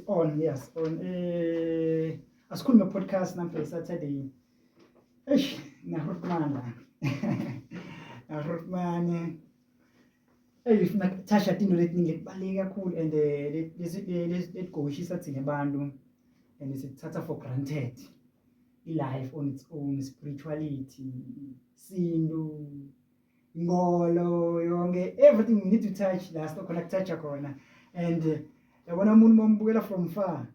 On, yes, on. Asikhulume podcast namhla Saturday. Eish, na Rotman la. Na Rotman. Ey, funa touch tinto letiningi letibaluleke kakhulu and letigoshisa thina bantu and sithatha for granted. I-life on its own, spirituality, sintu, inkolo yonke, everything we need to touch la sikhona kutoucha khona. And yabona umuntu bombukela from far,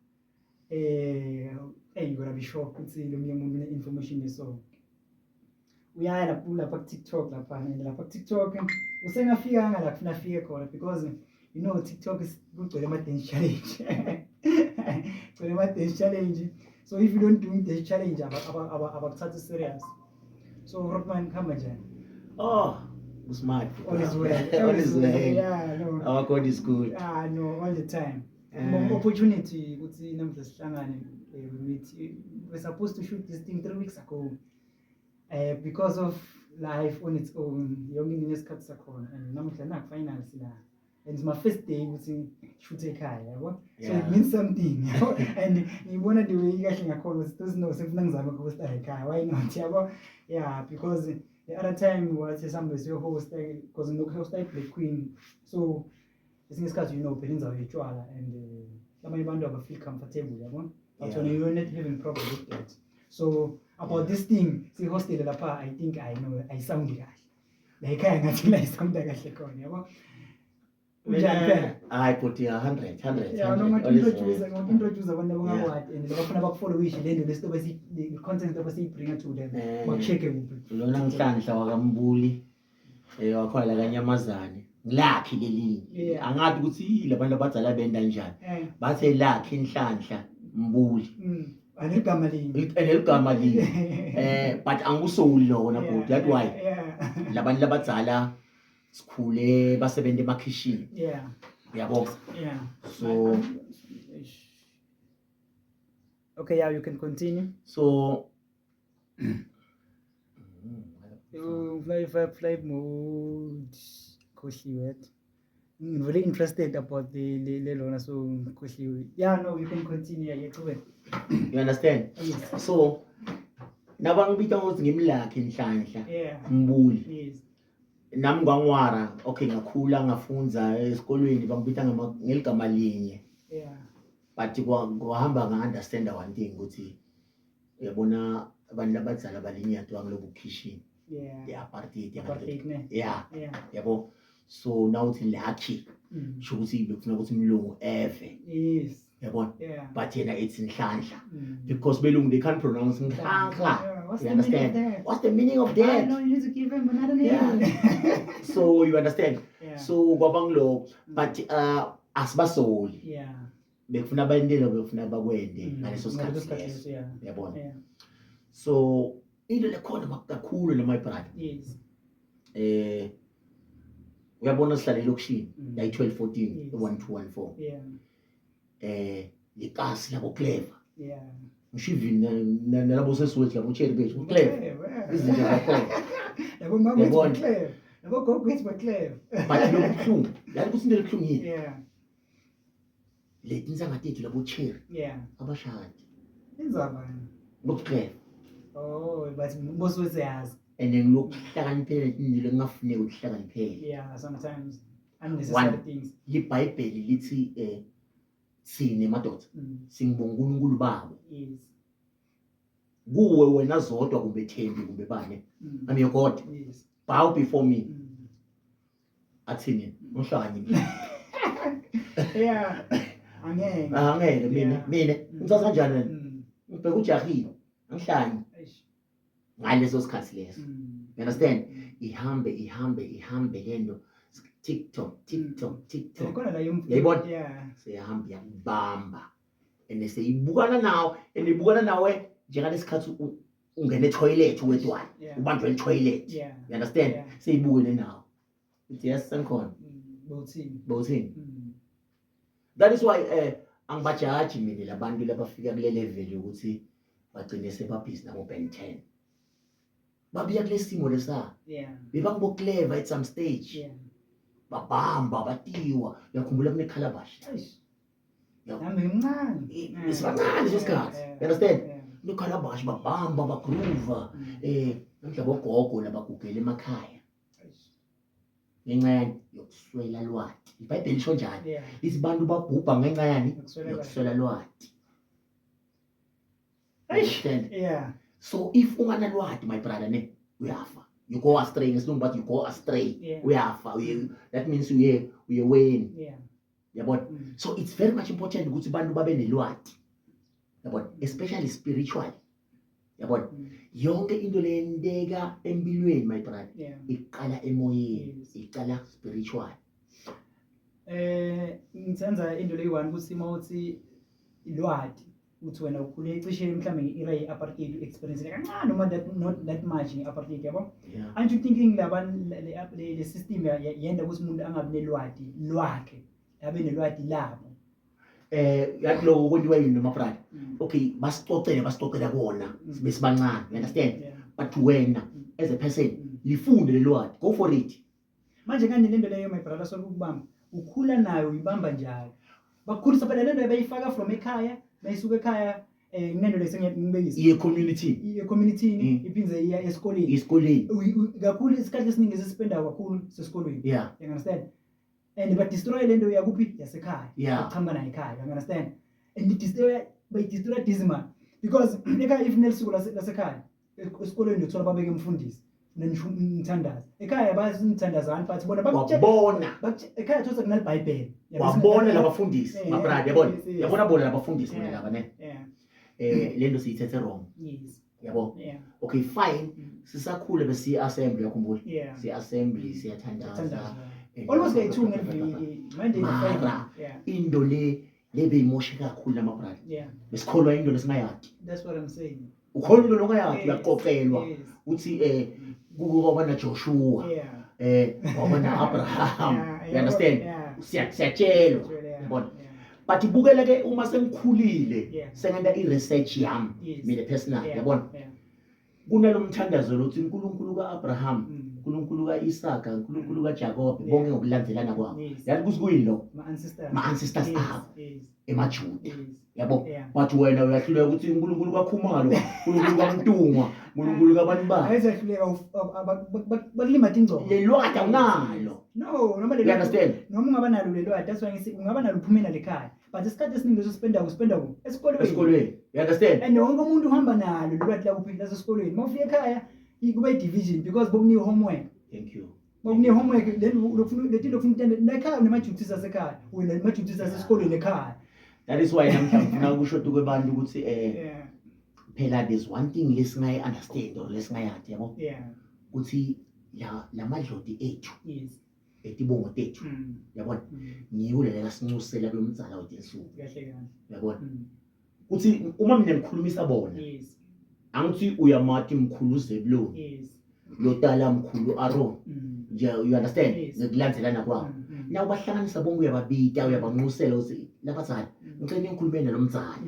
hey, you gotta be shocked ukuthi lo munye umuntu une-information eso. Uyaya lapho lapha ku-TikTok lapha, and lapha ku-TikTok usengafikanga la kufuna afike khona, because you know TikTok is kugcwele ama-dance challenge, kugcwele ama-dance challenge. So if you don't do dance challenge, abakuthathi serious. So Rotman, kuhamba njani? Oh, smart. All is well. All is well. Yeah, no. Our God is good. Ah, no, all the time. Opportunity ukuthi namhla sihlangane, we meet. We're supposed to shoot this thing 3 weeks ago. Because of life on its own, yonke into inesikhathi sakhona, and namhla naku final sila. And it's my first day ukuthi shoot ekhaya, yabo. So it means something, yabo. And ngibona the way kahle ngakhona ukuthi those no sefuna ngizame ukuhosta ekhaya. Why not, yabo? Yeah, because the other time wathi sambe siyo-host, because nginokuhosta i-Black Queen. So esinye isikhathi, phela indzawo yetshwala and abanye abantu aba-feel comfortable, yabo, but when you're not having problem with that. So about this thing sihostile lapha, I think I know ayisoundi kahle la ekhaya, ngathi la isounda kahle khona, yabo. Unjani phela? Hayi bhuti, 100 100. Yeah, noma 100. All is introduce well. Introduce abantu abangakwati and bafuna bakufollowishe le nto lesito besi the content abasiyibringa to them, bakucheck kuphi? Lona Nhlanhla wakaMbuli, wakhona la kanyamazane. Ngilakhi lelinye. Angathi ukuthi labantu abadzala benda njani. Bathe lakhi Nhlanhla Mbuli. Aneligama linye. Eligama linye. But angikusoli lona bhuti. That why labantu labadzala sikhule basebenza emakhishini. Uyabo? Yeah. So Okay, yeah, you can continue. So Fly fly flight mode. Khohliwe. I'm really interested about the le lona, so khohliwe. Yeah, no, you can continue. Yeah, qhubeka. You understand? Yes. So nabangibita ngokuthi ngimlakhi Nhlanhla Mbuli. Nami kwangwara, okay, ngakhula ngafunza esikolweni bangibita ngeligama linye. But kwahamba nga-understand one thing ukuthi uyabona abantu abadzala balinyatwa ngilobu khishini. The apartheid. Apartheid, ne? Yeah. Yabo. So nawuthi lucky, sho ukuthi bekufuna ukuthi umlungu eve. Yabona? Yeah. But yena it's Nhlanhla. Because belungu, they can't pronounce Nhlanhla. Yeah. What's You the meaning of understand? that? What's the meaning of I that? know you need to give him another name. So you understand? Yeah. So kwabangilokho, but asibasoli. Bekufuna bayintelo, bekufuna bakwende ngaleso Ngaleso sikhathi sikhathi leso. leso, yeah. Yabona? Yeah. So into lekhona kakhulu la, my brother. Uyabona sihlala elokishini la i-12 14 1 2 1 4. Likasi labo clever. Ngisho even nalabo sesiwethu labo cherry bethu clever. Clever. Izinto zakhona. Yabo mama wethu Yabona? clever. Yabo gogo wethu clever. But lokhu kubuhlungu. Yazi ukuthi into ebuhlungu yini? Yeah. Le tinsanga tethu labo cherry abashadi. Inzaba. Lokhu clever. Oh, but mboso siyazi. And then lokuhlakaniphela into lengafuneki ukuhlakaniphela. Yeah, sometimes unnecessary One. things. LiBhayibheli lithi sine madoda singibonga uNkulunkulu babo. Kuwe wena zodwa kumbe Thembi kumbe bani. I'm your God. Bow before me. Athini? Ngihlanye mina. Yeah. Angeke. Angeke mina, mina ngithatha kanjani wena? Ngibheka ujahile. Angihlanyi Eish. ngaleso sikhathi leso. You understand? Ihambe ihambe ihambe lento, TikTok, TikTok, TikTok. Khona la yomfana. Uyayibona? Yeah. Seyahamba iyakubamba. And seyibukana nawe and ibukana nawe njengalesikhathi ungena etoilet wedwana. Ubanjwe etoilet. You understand? Yeah. Seyibukene nawe. Ithi yes, sengikhona. Bawuthini? Bawuthini? That is why angibajaji mina labantu labafika kule level yokuthi bagcine sebabhizi nabo Ben 10. Babuya kule simo lesa. Bebangibo clever at some stage. Babamba batiwa. Uyakhumbula kune calabash. Eish. Nami ngimncane. Sibancane leso sikhathi. You understand? Nekhalabashi babamba bagroova namhla bogogo labagugela emakhaya. Ngenxa yani yokuswela lwati. IBhayibheli lisho njalo. Lithi bantu babhubha ngenxa yani yokuswela lwati. Understand? Yeah. So if unganalwati my brother ne uyafa. You go astray ngesilungu bathi you go astray. Uyafa. That means uye uyeweni. Yeah. Yabona? So it's very much important ukuthi abantu babe nelwati. Yabona? Especially spiritually. Yabona? Yonke into leyenteka empilweni my brother iqala emoyeni, iqala spiritual. Ngithenza into leyi-one ukuthi uma uthi lwati uthi wena ukhule cishe mhlambe nge-era ye-apartheid u-experience kancane noma that not that much nge-apartheid yabo. Aren't you thinking le system yenda ukuthi umuntu angabi nelwati lwakhe abe nelwati labo? Yathi lokho kwentiwa yini noma brother? Okay, basicocela kuwona sibe sibancane, you understand? But wena as a person lifunde lelwati, go for it. Manje kanje lento leyo my brother sorry ukubamba, ukhula nayo uyibamba njalo. Bakukhulisa phela lento bayifaka from ekhaya, bayisuka ekhaya nginento lesengiyibekisa. Iye community. Iye community iphindze iya esikoleni. Esikoleni. Kakhulu isikhathi esiningi sisipenda kakhulu sesikolweni. Yeah. You understand? And ba destroy lento yakuphi yasekhaya. Yeah. Uqhamuka nayo ekhaya, you understand? And destroy by destroy dismal because ekhaya if nelisuku lasekhaya esikolweni uthola babeke umfundisi nithandaza. Ekhaya bayasinithandazana but bona bakutshela ekhaya thosa kunalibhayibheli. Wabona labafundisi my brother yabona. Yabona bona labafundisi bona laba ne. Lento siyithethe wrong. Yes. Yabo. Okay fine. Sisakhule besiyi assembly yakhumbula. Si assembly siyathandaza. Almost like two ngeviki Monday to Friday. Into le lebeyimoshe kakhulu lama brother. Besikholwa into lesingayadi. That's what I'm saying. Ukholwa into longayadi uyaqoqelwa uthi kuba na Joshua. Kwaba na Abraham. You understand? Siyatshelwa. Yabona. But ibukela ke uma sengikhulile sengenta i-research yami mina personal yabona. Kunalomthandazo lothi uNkulunkulu kaAbraham, uNkulunkulu kaIsaka, uNkulunkulu kaJakob bonke ngokulandzelana kwabo. Yazi ukuthi kuyini lo? Ma-ancestors abo emaJuda. Yabo. But wena uyahluleka ukuthi uNkulunkulu kaKhumalo, uNkulunkulu kaMntungwa, uNkulunkulu kabantu bakhe. Ayizahluleka bakulima tingcobo. Lelwati awunalo. No, noma lelwati. You understand? Noma ungaba nalo lelwati, that's why ngithi ungaba nalo uphumela lekhaya. But isikhathi esiningi leso spenda esikolweni. Esikolweni. You understand? And wonke umuntu uhamba nalo lelwati lakuphi lasesikolweni. Uma ufika ekhaya kuba i-division because bokunika homework. Thank you. Bokunika homework then lokufuna leti lokufuna intende nekhaya nema-duties asekhaya. Wena nema-duties asesikolweni ekhaya. That is why namhla ngifuna ukusho kwebantu ukuthi phela there's one thing lesingayi understand or lesingayadi yabo. Ukuthi la madloti ethu. Yes. Etibongo tethu. Yabona? Ngiyo le lasincusela kulomdzala wetinsuku. Kahle kahle. Yabona? Kuthi uma mina ngikhulumisa bona. Yes. Angithi uyamati mkhulu Zebulon. Yes. Lotala mkhulu Aaron. You understand? Ngikulandzelana kwabo. Naw bahlanganisa bonke uyababita uyabanxusela ukuthi labathana ngicela ngikhulume nalomdzala.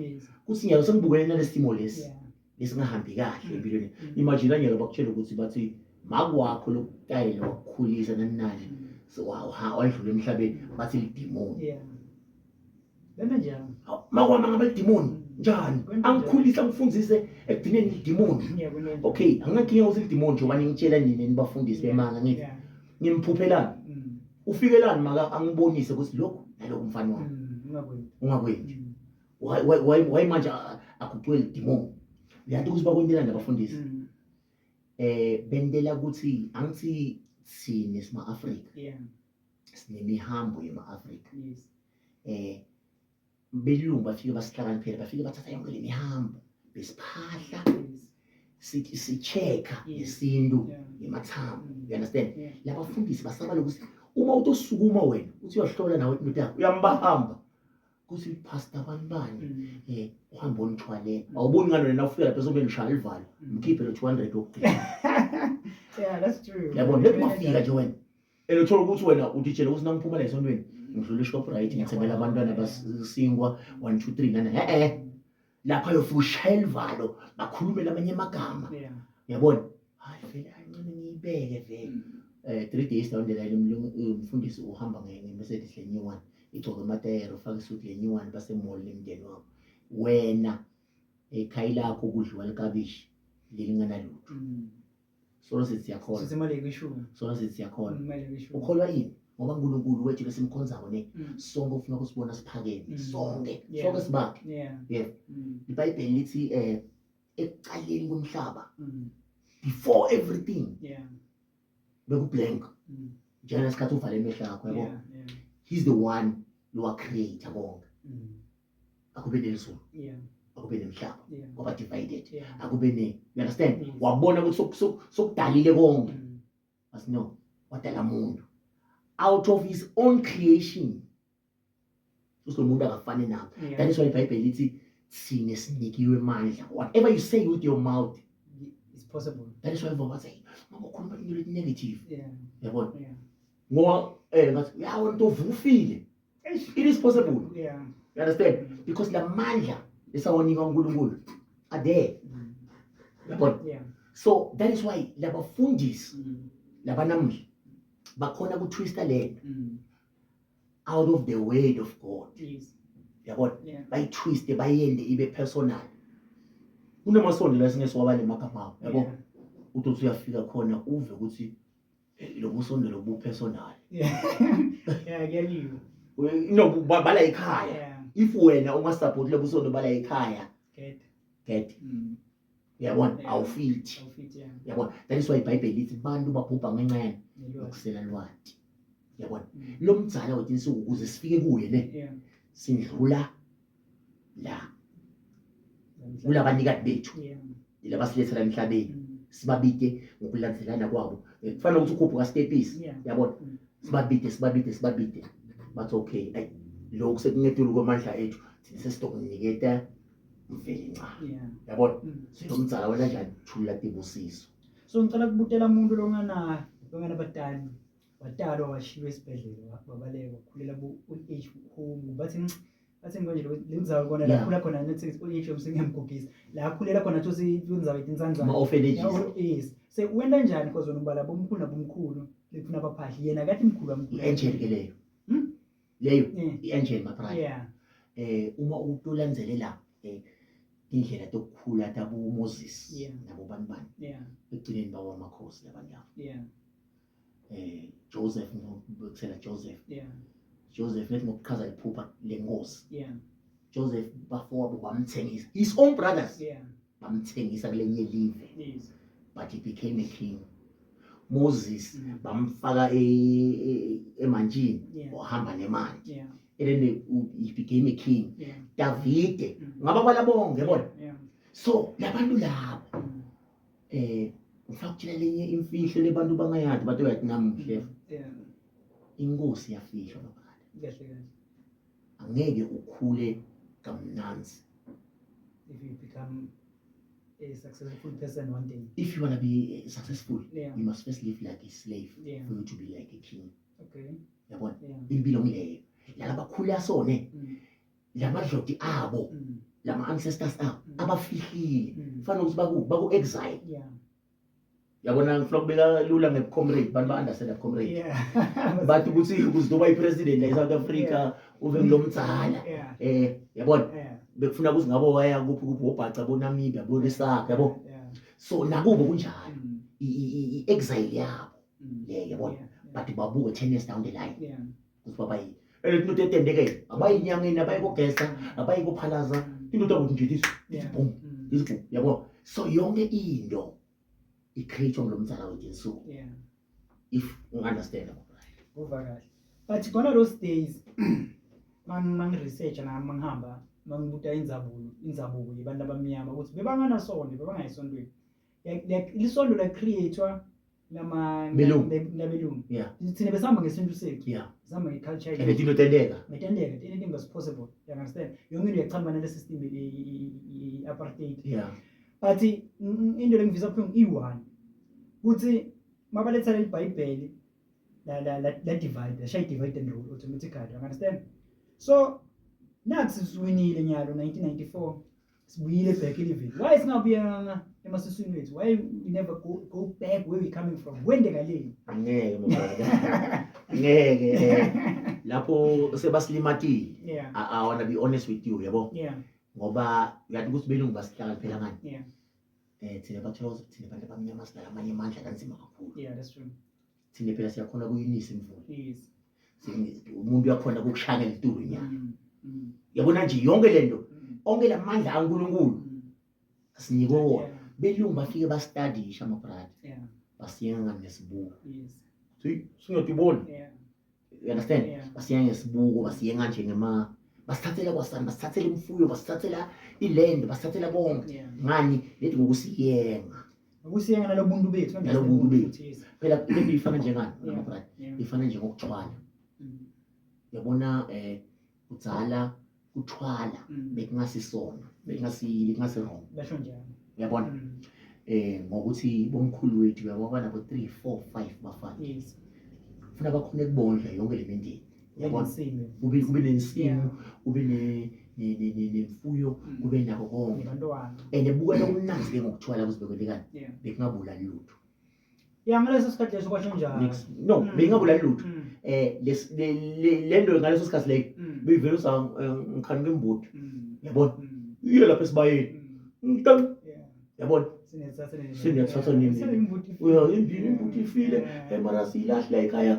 Kuthi ngiyalo sengibukene nalesimo lesi. Lesingahambi kahle empilweni. Imagine ngeke bakutshela ukuthi bathi makwakho lokutayela wakukhulisa nani nani. So wadlula emhlabeni bathi lidimoni. Yeah. Lena njani? Makwami ngabe lidimoni njani? Angikhulisa ngifundzise ekugcineni lidimoni. Okay, anginankinga ukuthi lidimoni njengoba ningitshela nini nibafundisi bemanga ngithi ngimphuphelani. Ufikelani maka angibonise ukuthi lokhu nalokhu mfana wami. Ungakwenzi. Why manje akucwele lidimoni? Uyathi ukuthi bakwentelani labafundisi? Bentela ukuthi angithi sine sima-Afrika. Sinemihambo yema-Afrika. Yes. Belungu bafike basihlakaniphela, bafike bathatha yonke le mihambo besiphahla sichecka ngesintu ngemathambo. You understand? Labafundisi basaba lokuthi uma utosukuma wena uthi uyahlola nawe into yakho uyambahamba kuthi pastor bani bani uhamba onithwalele awuboni ngani wena ufika lapha sobe nishaya ivalo mkhiphe lo 200 wokugcina. Yeah, that's true. Yabona lethi mafika nje wena elothola ukuthi wena utitshela ukuthi nangiphuma la esontweni ngidlula eShoprite ngithengela abantwana basingwa 1 2 3 nana lapha yofika ushaya ivalo bakhulume lamanye amagama. Uyabona? Hayi vele ancane ngiyibeke vele. 3 days down the line umfundisi uhamba nge-Mercedes le new one. Igcoke amatayera, ufake isuti lenyuwane, basemall nemndeni wabo. Wena ekhaya lakho kudliwa likabishi lelinganalutho. Solo sithi siyakholwa. Sithi imali yekwishumi. Solo sithi siyakholwa. Imali yekwishumi. Ukholwa ini? Ngoba uNkulunkulu wethu lesimkhonzayo ne sonke ufuna ukusibona siphakeme. Sonke, sonke sibakhe. Yeah. IBhayibheli lithi ekuqaleni komhlaba, before everything, beku blank. Njengesikhathi uvale amehlo akho, yabo. He's the one lowa creator konke. Akube nelizulu. Akube nemhlaba. Kwaba divided. Akube ne, you understand? Wabona ukuthi sokudalile konke. But no, wadala umuntu out of his own creation. Uso umuntu akafani nabo. That is why iBhayibheli lithi sine sinikiwe amandla. Whatever you say with your mouth is possible. That is why ngoba say ngoba ukhuluma into negative. Yabona? Ngoba ngathi yawo into uvufile. It is possible. You understand? Because lamandla esawanika uNkulunkulu are there. Yabona? So that is why labafundisi labanamhla bakhona ku twista lento out of the word of God. Yabona? Bayitwiste bayende ibe personal. Kunamasonto la singesiwabale amagama, yabo? Uthi uyafika khona uve ukuthi lo busonto lobu personal. Yeah, kuyaliwa. No, bala ekhaya. If wena unga support lo busonto bala ekhaya. Get. Yabona? Awufit. Yabona? That is why iBhayibheli lithi bantu babhubha ngenxa yani yokusela lwati. Yabona? Lo mdzala wethu insuku ukuze sifike kuye ne. Sindlula la. Kulabanikati bethu. Ilabasilethela emhlabeni. Sibabide ngokulandzelana kwabo. Kufanele ukuthi ukhuphuka stepisi. Yabona? Sibabide. Bathi okay, ay lokhu sekungetulu kwamandla ethu. Thina sesitokuniketa mveli nca. Yabona? Sinomdzala wena njani thulula tibusiso. So ngicela kubutela umuntu longana batali. Watalwa washiwa esibhedlela wabaleka wakhulela ku old age home. Bathi bathi manje le ndzawo kona la khula khona nethi old age home sengiyamgugisa. La khulela khona thosi indzawo itinsandzane. Ama orphanages. Yes. Se wenda njani because wena ubala bomkhulu nabomkhulu lefuna abaphahli yena kathi mkhulu wamkhulu. I-angel ke leyo. Leyo i-angel my brother. Uma utolandzelela indlela yokukhula tabo Moses nabo bani. Ekugcineni bawa amakhosi labantu labo. Joseph ngokusela Joseph. Joseph lethi ngokuchaza iphupha lenkosi. Joseph bafowabo bamthengisa. His own brothers. Bamthengisa kulenye live. But he became a king. Moses bamfaka emantshini wahamba nemali. And then he became a king. Davide ngaba balabonke yabona. So labantu labo ngifuna ukutshela lenye imfihlo lebantu bangayadi bathi uyathi namhle. Inkosi yafihlwa maphakathi. Angeke ukhule kamnanzi. If you become a successful person one day. If you want to be successful, you must first live like a slave for you to be like a king. Okay. Yabona? Impilo ngileyo. Laba bakhula sone. Lamadloti abo, lama ancestors abo abafihlile. Kufanele ukuthi baku exile. Yabona ngifuna ukubeka lula nge-comrade, bantu ba-understand comrade. Bathi ukuthi ukuze uba i-president la e-South Africa uve ngilomdzala. Yabona? Bekufuna ukuthi ngabo waya kuphi kuphi obhaca bo Namibia bo Lesotho, yabo? So nakubo kunjalo. I-exile yabo le, yabona? But babuke 10 years down the line. Ukuthi baba yini? Into etendekele, abayinyangeni, abayikogesa, abayikophalaza. Into ukuthi nje this boom, this boom, yabo? So yonke into i-create ngomzala wethu insuku. If you understand. Kuva kahle. But gone those days mang research na mangihamba mangibuta indzabuko yabantu abamnyama ukuthi bebanganasonto, bebangayisontweni. Like lisondo la creator lama labelungu. Thina besihamba ngesintu sethu. Sihamba ngeculture yethu. And into tendeka. Metendeka, anything was possible. You understand? Yonke into yaqhamuka nale system i-apartheid. But into lengivisa buhlungu i-one. Kuthi mabaletha leli Bhayibheli la divide, la shay divide and rule automatically. You understand? So nathi siwinile nyalo 1994 sibuyile back elivini. Why singabuyanga emasiswini wethu? Why we never go back where we coming from? Wende kaleni. Ngeke mama. Ngeke. Lapho sebasilimatile. I want to be honest with you, yabo. Ngoba uyathi ukuthi belungu basihlakaniphela ngani? Thina bathola ukuthi thina abantu abamnyama sinala amanye amandla kanzima kakhulu. Yeah, that's true. Thina phela siyakhona kuyinisa imvula. Yes. Umuntu uyakhona ukukushaya ngelitulo nyaka. Yabona nje yonke lento, onke lamandla kaNkulunkulu asinikwe wona. Belungu bafike bastadisha ama-brother. Basiyenga ngesibuko. Yes. Singiyotibona. You understand? Basiyenga ngesibuko, basiyenga nje ngema basithathela kwasani, basithathela imfuyo, basithathela iland, basithathela konke. Ngani lethi ngokusiyenga. Ukusiyenga nalobuntu bethu, nalobuntu bethu. Phela lento ifana njengani nama-brother? Ifana njengokuthwala. Yabona kudzala kuthwala bekungasisona, bekungasi wrong. Basho njalo. Uyabona? Ngokuthi bomkhulu wethu uyabona nabo 3 4 5 bafana. Yes. Ufuna bakhone kubondla yonke le mindeni. Uyabona? Kube nensimu, kube nemfuyo, kube nako konke. Nabantwana. And buka lokumnandzi ke ngokuthwala kuzibekelekana. Bekungabulali lutho. Yeah, ngaleso sikhathi leso kwasho njalo. No, bengingabulali lutho. Le nto ngaleso sikhathi leyo beyivele uza ngikhanuka imbuti. Yabona? Iye lapha esibayeni. Ngitang. Yabona? Sinethatha nini? Uya imbuti ifile, mara siyilahle ekhaya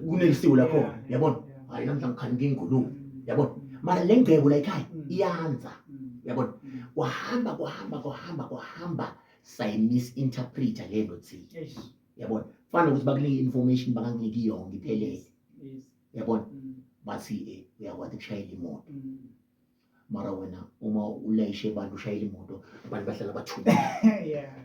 kunelisiko lakhona. Yabona? Hayi namhla ngikhanuka ingulube. Yabona? Mara le ngcebo la ekhaya iyanza. Yabona? Kwahamba kwahamba kwahamba kwahamba sayi-misinterpreta le nto thina. Yabona? Fana nokuthi bakunike i-information bangakuniki yonke iphelele. Yabona? Bathi uyakwazi ukushayela imoto. Mara wena uma ulayishe abantu ushayela imoto abantu bahlala bathukile.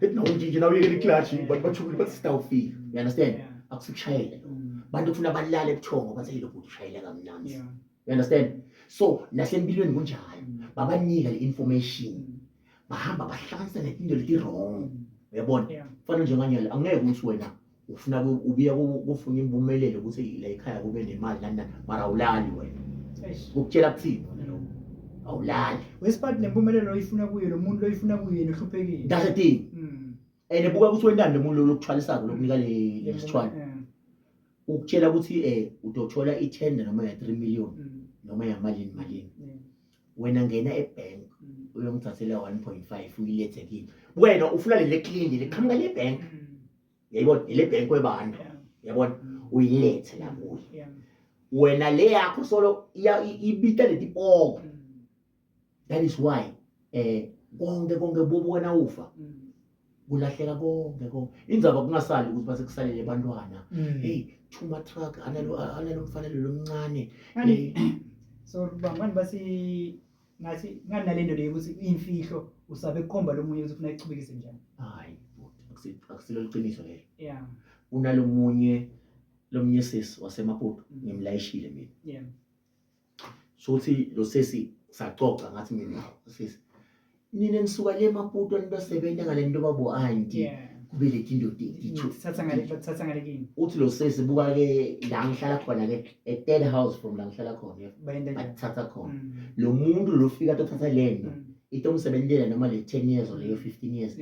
Ethi nawe nje nawe uyekela i-clutch abantu bathukile bathi sitawufika. You understand? Akusikushayela lo. Bantu kufuna balale ebuthongo bathi lo bhuti ushayela kamnandi. You understand? So nasempilweni kunjalo. Babanika le information. Bahamba bahlanganisa netinto leti wrong. Uyabona? Fana njenganyalo angeke ukuthi wena ufuna ubuya kufuna impumelelo ukuthi la ekhaya kube nemali nani nani mara awulali wena. Ukutshela kuthini wena lokho? Awulali. Wesiphathi nempumelelo oyifuna kuye lo muntu oyifuna kuye yena uhluphekile. That's the thing. And buka ukuthi wentani lo muntu lokuthwalisako lokunika le sithwalo. Ukutshela ukuthi utothola i-tender noma ya 3 million noma ya malini malini. Wena ngena ebank uyongithathela 1.5 uyilethe kimi. Wena ufuna lele clean leqhamuka le bank. Yayibona le bank webantu. Yabona uyilethe la kuye. Wena le yakho solo ibita letipoko. That is why konke konke bobuka ufa. Kulahleka konke konke. Indzaba kungasali ukuthi base kusalele abantwana. Hey, thuma truck analo mfanelo lomncane. So bangani basi ngathi ngani nalento leyo ukuthi imfihlo usabe kukhomba lo munye ukuthi ufuna ichubekise njani. Hayi, akusilo iqiniso lelo. Yeah. Unalomunye lomnye sisi waseMaputo ngimlayishile mina. Yeah. So uthi lo sisi saxoxa ngathi mina sisi nina nisuka le Maputo nibasebenza ngale nto babo auntie. Kube le tinto thatha ngale bathatha ngale kini. Uthi lo sisi buka ke la ngihlala khona ke a third house from la ngihlala khona. Bathatha khona. Lo muntu lo fika atothatha lento itomsebenzela noma le 10 years or leyo 15 years.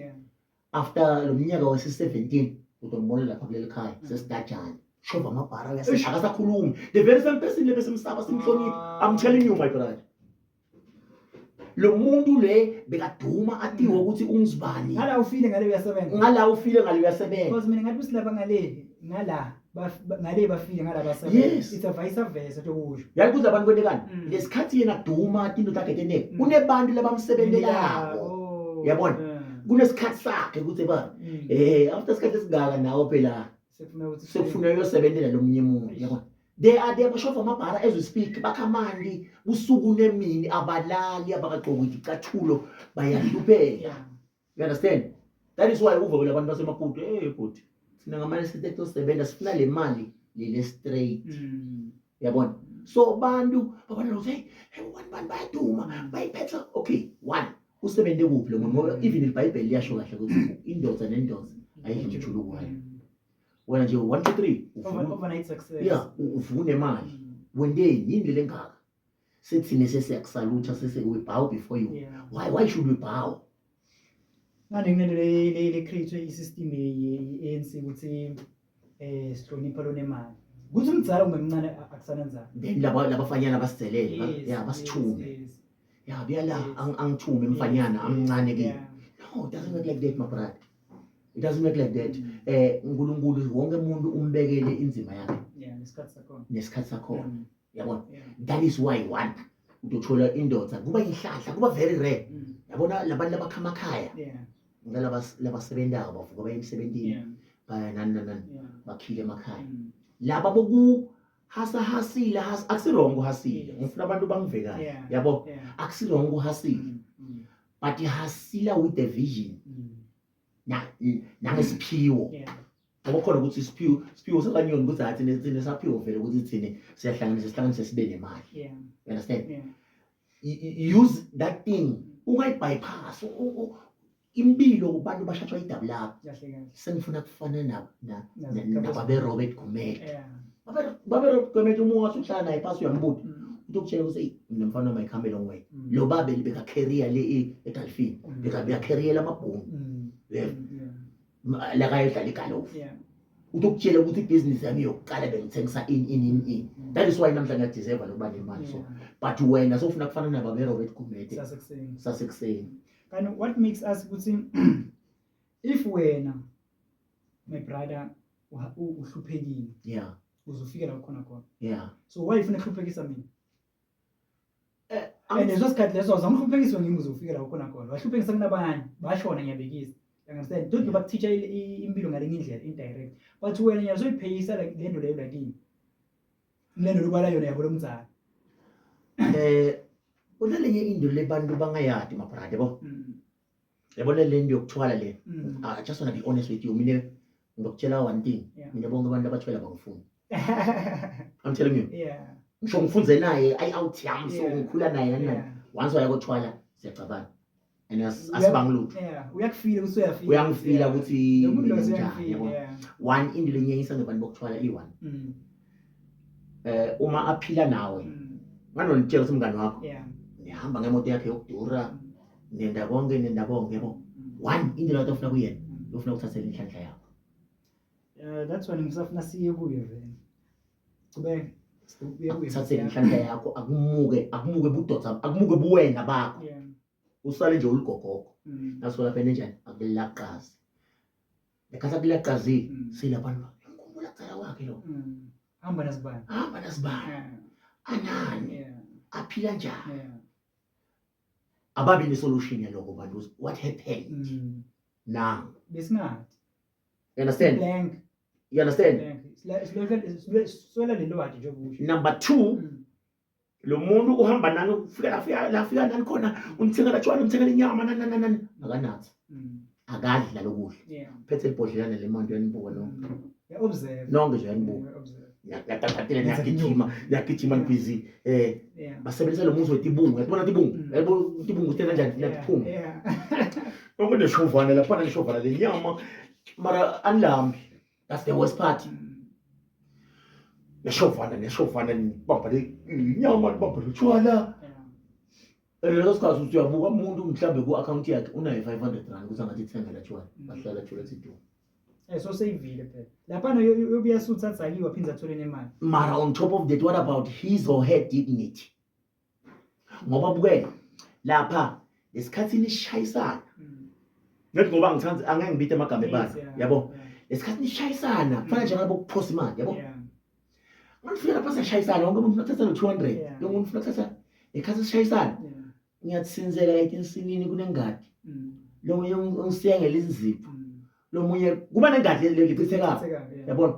After lo mnyaka wase 17 utombona lapha kuleli khaya sesitajana. Shova amabhara akasakhulumi. The very same person le besimsaba simhlonipha. I'm telling you my brother. Lo muntu le bekaduma atiwe ukuthi ungizibani. Ngala ufile ngale uyasebenza. Ngala ufile ngale uyasebenza. Because mina ngathi usilapha ngale ngala ngale bafile ngala basebenza. Yes. It's a vice versa tokusho. Yazi ukuthi abantu kwentekani? Lesikhathi yena duma tinto takhe teneke. Kunebantu labamsebenzelako. Uyabona? Kunesikhathi sakhe ukuthi ba after isikhathi esingaka nawe phela sekufuna uyosebenzela lo munye umuntu. Uyabona? They are there bashofa amabhara as we speak bakhamandi usuku nemini abalali abakagqoki icathulo bayahlupheka. You understand? That is why uva abantu baseMaputo bhuti sina ngamali sithe tosebenza sifuna le mali lele straight. Uyabona? So bantu babona ukuthi hey one bantu bayaduma bayiphetha. Okay, one usebenze kuphi lo muntu ngoba even iBhayibheli liyasho kahle ukuthi indoda nendoda ayidli umjuluko wayo. Wena nje 1 2 3 overnight success. Yeah, uvune imali. Wendeni yini le ngaka? Sethine sesiyakusalutha sese we bow before you. Why should we bow? Ngane kunento le create i-system ye-ANC ukuthi sihlonipha lo nemali. Kuthi umdzala kumbe mncane akusananzana. Then laba labafanyana basizelele ya basithume. Ya buya la angithume mfanyana amncane kimi. No, it doesn't work like that, my brother. It doesn't work like that. uNkulunkulu wonke umuntu umbekele inzima yakhe. Yeah, nesikhathi sakhona. Nesikhathi sakhona. Yabona? That is why one utothola indoda kuba inhlanhla, kuba very rare. Yabona labantu labakha amakhaya. Ngalaba labasebenzayo bavuka baye emsebenzini. Baya nani nani nani. Bakhile emakhaya. Laba boku hasa hasile has akusi wrong uhasile. Ngifuna abantu bangive kahle. Yabo? Akusi wrong uhasile. But hasila with the vision. Na nangesiphiwo. Ngoba khona ukuthi isiphiwo sakanyoni ukuthi hayi thina saphiwo vele ukuthi thina siyahlanganisa sihlanganise sibe nemali. You understand? Use that thing. Ungayi-bypass. Impilo kubantu bashatshwa idabu lapho. Sengifuna kufana nababe Robert Gumede. Babe Robert Gumede uma ungathi uhlala naye phasi uyambuta. Utokutshela ukuthi hey mina mfana wami I come a long way. Lo babe libeka career le eGalfini. Beka career lamabhunu. Yebo. La kayodlala igalofu. Utokutshela ukuthi ibhizinisi yami yokuqala bengithengisa in. That is why namhlanje ngiyadeserve lokuba nemali so. But wena sofuna kufana nababe Robert Gumede. Sasekuseni. Sasekuseni. And what makes us ukuthi if wena my brother uhluphekile. Yeah. Uzofika la khona khona. Yeah. So why ufuna ukuhluphekisa mina? And leso sikhathi leso azangihluphekiswa ngimi uzofika la khona khona. Wahluphekisa kunabanye, bashona ngiyabekisa. You understand? Don't mm. bakuteacher impilo ngalenye indlela indirect. But wena ngiyazoyipheyisa like le nto leyo lakini. Le nto lobala yona yabo lomzala. Kunalenye into lebantu bangayadi my brother yabo. Yabona le nto yokuthwala le. I just want to be honest with you. Mina ngizokutshela one thing. Mina bonke abantu abathwele abangifuni. I'm telling you. Yeah. Ngisho ngifunze naye ayi out yami so ngikhula naye nani nani. Once waya kothwala siyacabana. And asibangi lutho. Yeah, uyakufila ukuthi uyafila. Uyangifila ukuthi njani yabo. One into lenyanyisa ngebantu bokuthwala i-one. Uma aphila nawe. Nganonitshela ukuthi umngani wakho. Nihamba ngemoto yakhe yokudura. Nenda konke yabo. One into la ofuna kuyena, ufuna ukuthathela inhlanhla yakho. That's one ngisafuna siye kuyo vele. Qhubeka. Akuthathele inhlanhla yakho, akumuke budoda, akumuke buwena bakho. Usale nje uligogogo. That's what happened njani? Akulaqazi. Lekhathi akulaqazile, silabantu ngikhumbula kucala kwakhe lo. Hamba nasibani. Hamba nasibani. Anani. Aphila njani? Ababi ne solution yaloko bantu. What happened? Now. Besingathi. You understand? Blank. You understand? Swela lelwati nje okusho. Number 2, lo muntu uhamba nani ufika lafika nani khona umthengela tshwala umthengela inyama nani nani nani akanathi. Akadla lokudla. Phethe ibhodlelana le manje uyanibuka nonke. Yeah, observe. Nonke nje uyanibuka. Ngiyatatela ngiyagijima ngibhizi. Basebenzisa lo muzi wetibungu. Uyabona tibungu? Yabo tibungu sitena njani nakuphuma. Nonke neshovana lapha neshovana le nyama mara anilambi. That's the worst part. Neshovana nibamba le inyama nibamba lotshwala. Leso sikhathi uthi uyabuka umuntu mhlambe ku-account yakhe unayo 500 rand ukuthi angathi ithengela tshwala. Bahlala tshwala sidu. So seyivile phela. Lapha yobuya sutha athakiwe aphinze athole nemali. Mara on top of that what about his or her dignity? Ngoba bukela lapha lesikhathi nishayisana. Ngathi ngoba ngithanda angeke ngibite amagama ebandla yabo. Lesikhathi nishayisana kufana njengoba ukuphosa imali yabo. Ngifika lapha siyashayisana wonke umuntu uthatha lo 200 lo muntu ufuna ukuthatha ekhathi sishayisana. Ngiyatsinzela like ensinini kunengadi. Lo munye ungisiyengela izinzipho. Lo munye kuba nengadi lechithekayo. Yabona?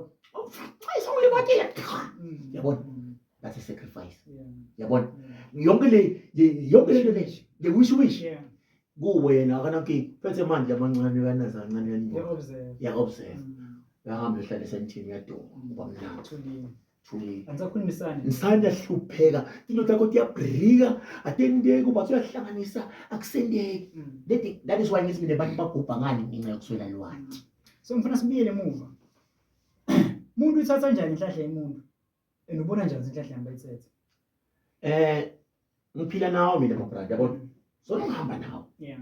Ayisongilimotile. Yabona? That's a sacrifice. Yabona? Yonke le le wish. Kuwe yena akanankinga. Phethe manje amancane uyanaza kancane uyanibuka. Ya observe. Uyahamba uhlala esentini uyaduma uba mnandi. Thulile. Angisakhulumisani. Nisanda hlupheka. Into zakho tiyabrika, atendeki uba uyahlanganisa akusendeki. That is why ngithi mina abantu bagubha ngani ngenxa yokuswela lwati. So ngifuna sibuyele emuva. Umuntu uyithatha njani inhlahla yemuntu? And ubona njani inhlahla yami bayithethe? Ngiphila nawe mina my brother yabona. So ngihamba nawe. Yeah.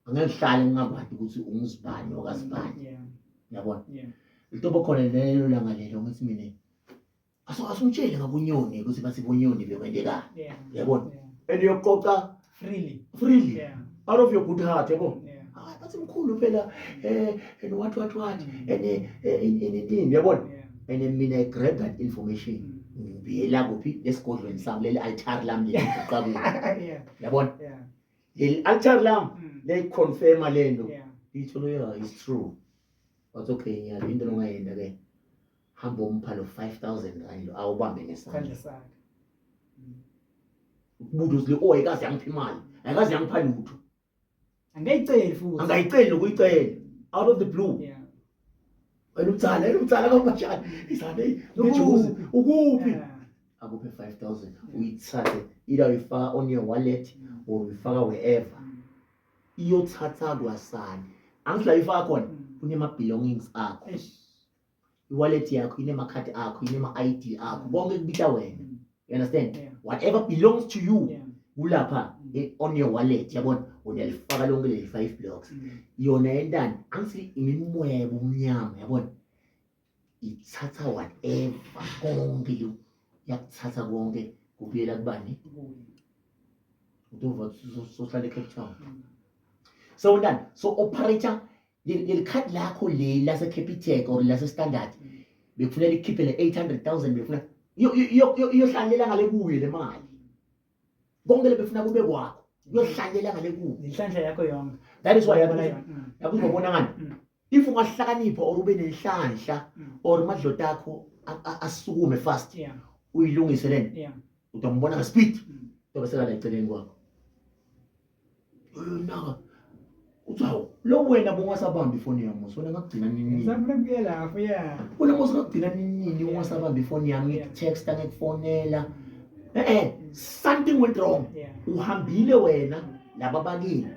Angeke ngihlale ngingakwadi ukuthi ungizibani okazibani. Yeah. Yabona? Yeah. Litobo khona lelo langa lelo ngithi mina Asungitshele ngabunyoni ukuthi bathi bunyoni bekwenzekani. Yabona? And uyoqoqa freely. Freely. Yeah. Out of your good heart, yabo. Yeah. Hayi bathi mkhulu phela and what what what and in yabona? And then mina I grab that information. Ngibuyela kuphi lesigodlweni sami leli altar lami leli ngiqakulo. Yabona? Leli altar lami leyiconfirma lento. Itho yeah, it's true. But okay, ngiyalo into ongayenza ke. Hamba umpha lo 5000 rand lo awubambe ngesandla sakhe. Ubudo zile oh ayikaze yangipha imali. Ayikaze yangipha lutho. Angayiceli futhi. Angayiceli nokuyicela out of the blue. Yeah. Wena umdzala, wena umdzala kanjani? Izane nejuzi ukuphi? Akuphe 5000 uyithathe either uyifaka on your wallet or uyifaka wherever. Iyothatha kwasani. Angithi la uyifaka khona kunema belongings akho. I-wallet yakho inemakhadi akho inema-ID akho konke kubita wena. You understand? Yeah. Whatever belongs to you kulapha on your wallet yabona uyalifaka lonke leli 5 blocks. Yona yentani angithi imimoya yobumnyama yabona ithatha whatever konke lo yakuthatha konke kubuyela kubani utova sohlala eCape Town. So ntani so operator leli khadi lakho leli lase Capitec or lase Standard bekufuneka likhiphe le 800,000 befuna iyohlalela ngale kuye le mali konke lebefuna kube kwakho iyohlalela ngale kuye inhlanhla yakho yonke. That is why yakuzobona ngani if ungahlakanipha or ube nenhlanhla or amadloti akho asukume fast uyilungise lento utombona nge speed tobe sekala eceleni kwakho. Naka uthi hawu lo wena bongasabambi ifoni yami mos wena ngakugcina nini? Ngisafuna kuye lapho yeah. Wena mos ngakugcina nini ungasabambi ifoni yami ngikutexta ngikufonela. Something went wrong. Uhambile wena laba bakini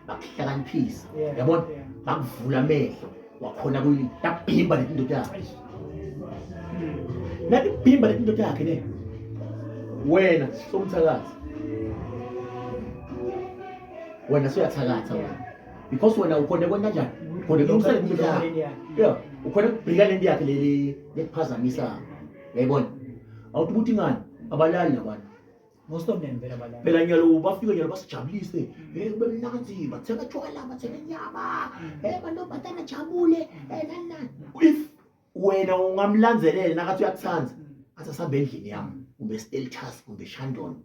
bakuhlakaniphisa. Yabona? Bakuvula amehlo wakhona kuyini labhimba leti ndoda yakhe. Nathi bhimba leti ndoda yakhe ne. Wena somthakathi. Wena suyathakatha wena. Because wena ukhona kwenta kanjani? Ukhona kulungisa le nto yakhe. Yeah, ukhona kubhika lento yakhe leli lekuphazamisa. Uyayibona? Awuthi ukuthi ngani? Abalali labantu. Most of them vele abalali. Phela nyalo bafika nyalo basijabulise. Hey kube mnandzi, bathenga tshwala, bathenga inyama. Hey mantombazana jabule. Hey nani nani. If wena ungamlandzelela nakathi uyakuthanda, athi asambe endlini yami, kumbe Steltas kumbe Shandon.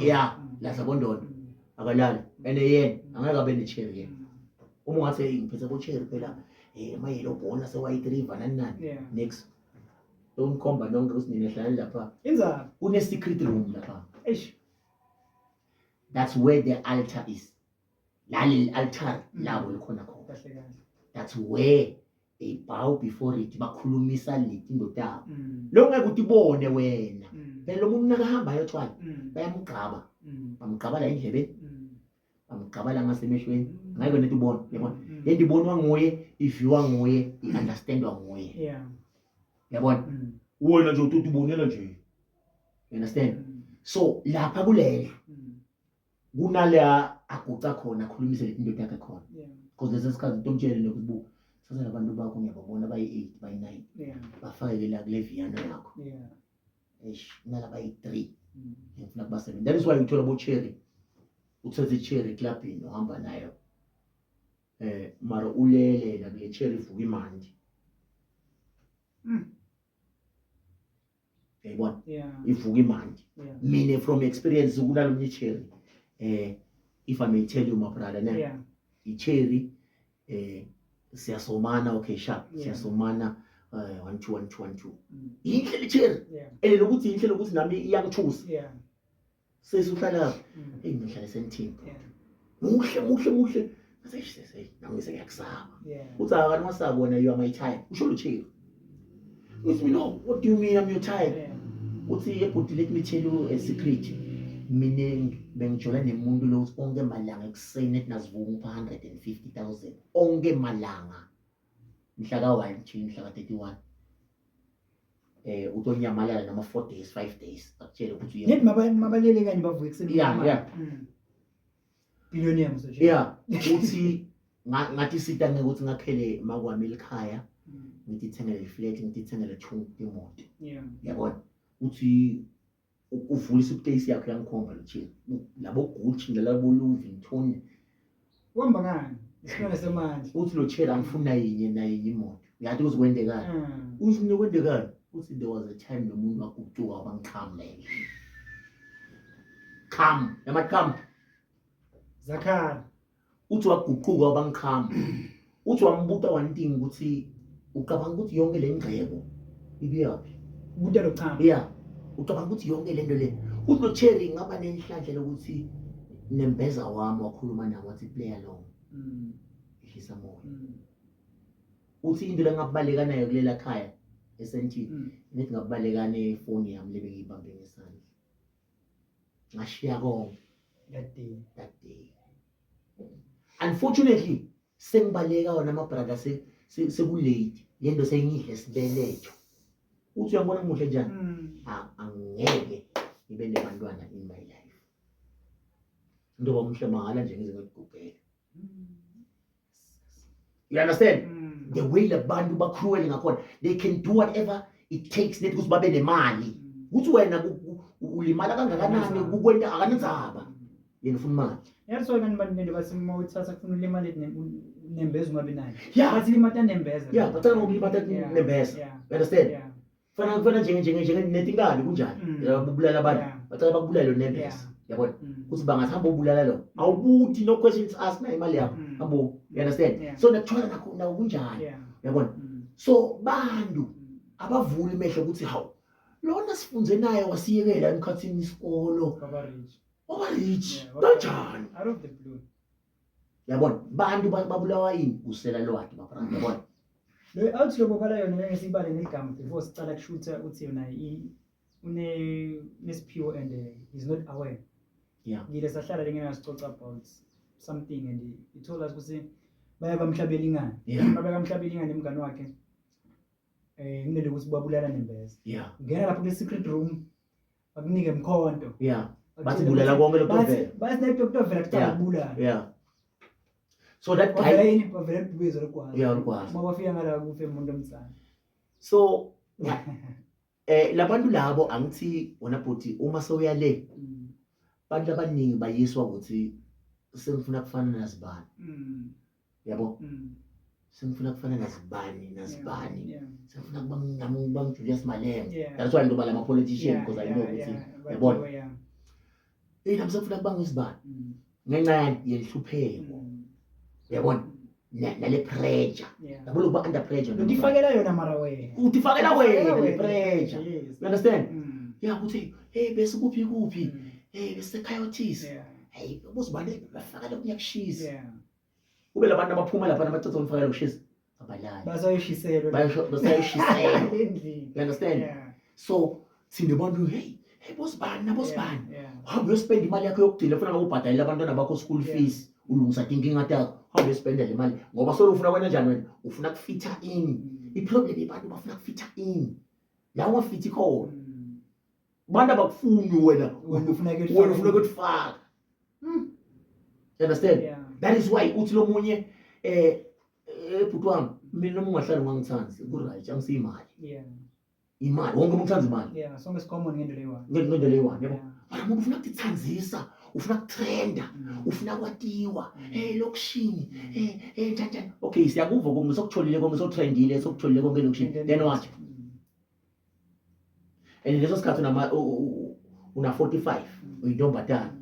Yeah, laza bondondo. Akalali. And yena angeke abe ne-cherry yena. Uma ungathi hey ngiphethe bo cherry phela ama yellow bone ase white river nani nani. Next. Umkhomba nonke ukuthi nina hlalani lapha. Inzalo. Kune secret room lapha. Eish. That's where the altar is. Lali altar labo likhona khona. Kahle kahle. That's where they bow before it bakhulumisa leti ndoda yabo. Lo ngeke utibone wena. Phela lo muntu nakahamba ayothwala bayamgqaba. Bamgqaba la endlebeni. Bamgqaba la ngasemehlweni. Ngeke nje ubone, yabona. Lento ibonwa nguye, iviwa nguye, i-understandwa nguye. Yeah. Yabona? Wena nje uthi ubonela nje. You understand? So lapha kulendlu kunala aguca khona akhulumise indoda yakhe khona. Because lesi sikhathi utomtshele nokuthi buka sasa labantu bakho ngiyababona bayi-8 bayi-9 bafake la kule viyano yakho. Eish kunala bayi-3 ngifuna kubasebenza. That is why uthola bo cherry. Uthathe i-cherry clubini uhamba nayo. Mara ulele la kule cherry ivuka imandi. Uyayibona? Ivuka imandi. Mina from experience kunalomnye cherry. If I may tell you my brother ne. I-cherry siyasomana okay sharp siyasomana 1 2 1 2 1 2. Inhle le cherry. Ele lokuthi inhle lokuthi nami iyangithusa. Sesihlala hey ngihlale senthini. Muhle muhle muhle. Seshe nami sengiyakusaba. Uthi akani wasaba wena you are my type. Usho lo cherry. Uthi mina what do you mean I'm your type? Uthi ebhuti let me tell you a secret. Mina bengijola nemuntu lo onke malanga ekuseni ethi nazivuka ngipha 150,000 onke malanga. Mhla ka 1 till mhla ka 31. Utonyamalala noma 4 days 5 days akutshele ukuthi uye. Ngithi mabalele kanye bavuke ekuseni. Yeah. Billionaire mso nje. Yeah, uthi ngathi sita ngeke ukuthi ngakhele makwami elikhaya. Ngithithengele iflat, ngithithengele two imoto. Yabona uthi uvula isuitcase yakhe, yangikhomba lo chick labo Gucci nalabo Louis Vuitton. Uhamba ngani? Isilwane semandla. Uthi lo cherry, angifuna yinye nayinye imoto. Uyathi ukuthi kwendekani? Uthi mina kwendekani? Uthi there was a time nomuntu wagucuka wabangiqhamula, kham yamaqham. Zakhala. Uthi waguquka wabangiqhama. Uthi wambuta one thing, ukuthi ucabanga ukuthi yonke le ngcebo ibiyaphi? Ubuta lo chama. Yeah, ucabanga ukuthi yonke lento le. Uthi lo cherry, ngaba nenhlanhla lokuthi nembeza wami wakhuluma nami, wathi play along, ehlisa moya. Uthi into lengabaleka nayo kulela khaya esentini, ngithi ngabaleka nefoni yami lebengiyibambe ngesandla, ngashiya konke. That day. That day, unfortunately, sengibaleka wona ama-brother, sekulate, lento seyingidle sibeletho. Uthi uyangibona ngimuhle njani? Angeke ngibe nebantwana in my life, njengoba muhle mahhala nje, ngize ngikugugele. You understand? Mm. The way labantu ba-cruel ngakhona, they can do whatever it takes net ukuthi babe nemali. Ukuthi wena ulimala kangakanani, kukwenta akanenzaba, yena ufuna imali. That's why kanti bantu bathi uma uthatha kufuna ulimale nembeza ungabi nayo. Bathi limata nembeza. Yeah, bacala ngokulimata nembeza. You understand? Yeah. Fana njenge netinkali kunjani? Ubulala abantu. Bacala bakubulala lo nembeza. Yabona? Ukuthi bangathamba ubulala lo. Awubuthi, no questions asked, na imali yakho. Hambo, you understand? Yeah. So nakuthola nakho nawo kunjani? Yabona? So bantu abavula imehlo ukuthi hawu, lona sifunze naye wasiyekela emkhathini isikolo. Baba rich. Waba rich. Yeah. Kanjani? Out of the blue. Yabona? Bantu babulawa yini? Kusela lwati mabrother. Yabona? Lo out lobokala yona ngeke sibale negama before sicala kushutha, uthi yona une nesiphiwo and he's not aware. Ngile sahlala lengena sicoca about something and he told us ukuthi baya bamhlabela ingane. Babeka mhlabela ingane emngane wakhe. Kunele ukuthi babulala nembeza. Ngena lapho kule secret room, bakunike mkhonto. Bathi bulala konke lokho vele. Bathi nekudokotela kuqala kubulala. Yeah. So that Kwavela guy yini? Kwavela ibhubezi lokwazi. Yeah, lokwazi. Uma bafika ngala kufe umuntu omncane. So labantu labo, angithi wona bhuti, uma sewuya le, abantu abaningi bayiswa ukuthi sengifuna kufana nazibani. Yabo? Sengifuna kufana nazibani nazibani. Sengifuna kuba nami kuba Julius Malema. That's why ngizoba lama politician, because I know ukuthi yabona. Nami sengifuna kuba ngizibani. Ngenxa yenhlupheko. Uyabona? Nale pressure. Yabo, lokuba under pressure. Utifakela yona mara wena. Utifakela wena le pressure. Yes. You understand? Yeah, ukuthi hey, bese kuphi kuphi? Hey, bese coyotes. Hey, bozibani bafaka lokuyakushisa. Kube labantu abaphuma lapha nabacetha umfakela ukushisa. Abalali. Bazoyishiselwa. Bayasho basayishisela. Endlini. You understand? Yeah. So thina bantu, hey, hey, bosibani nabosibani. Hamba uyospenda imali yakho yokugcina, ufuna ngabe ubhadalela abantwana bakho school fees, ulungisa tinkinga takho, hamba uyospenda le mali ngoba solo ufuna kwena njani wena? Ufuna kufitha in. I-problem, abantu bafuna kufitha in. La ungafithi khona. Abantu abakufuni wena. Wena ufuna Wena ufuna ukufaka. You understand? Yeah. That is why uthi lomunye bhuti wami, mina noma ungahlali ungangithandi, ku right, angisiyimali. Imali, wonke umuntu uthanda imali. Yeah, sonke sicommon ngendlela eyi-one. Ngendlela eyi-one, yabo. Mara umuntu ufuna ukutithanzisa, ufuna ukutrenda, ufuna kwatiwa, lokishini, njani njani. Okay, siyakuva konke, sokutholile konke, sokutrendile, sokutholile konke elokishini. Then what? And leso sikhathi unama una 45, uyintombazana.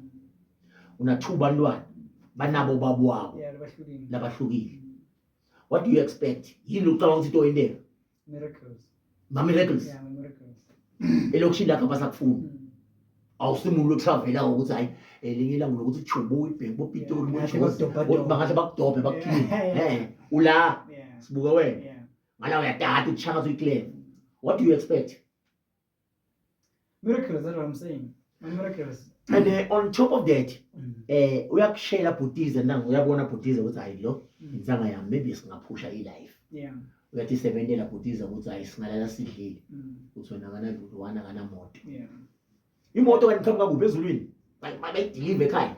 Una two bantwana, banabo babo wabo Yeah, labahlukile. Labahlukile. What do you expect? Yini ucabanga ukuthi into yenteka? Miracles. Ma miracles. Yeah, miracles. Elokishini lakho abasakufuni. Awusimuntu otravela ukuthi hayi, elinye ilanga nokuthi chubu ibhenki boPitori, Bangahle boJozi, bakudobha-dobhe. Bangahle bakudobhe bakukhiphe. Ula sibuka wena. Ngala uyatata ukushaka uyiclear. What do you expect? Miracles, that's what I'm saying. Miracles. And on top of that, uyakushela bhutize nanga, uyabona bhutize ukuthi hayi, lo insanga yami, maybe singaphusha i-life. Uyathi sebentela bhutize ukuthi hayi, singalala sidlile. Uthi wena akanalutho, wana akanamoto. Imoto kanti iqhamuka kuphi ezulwini? Bayidilive ekhaya.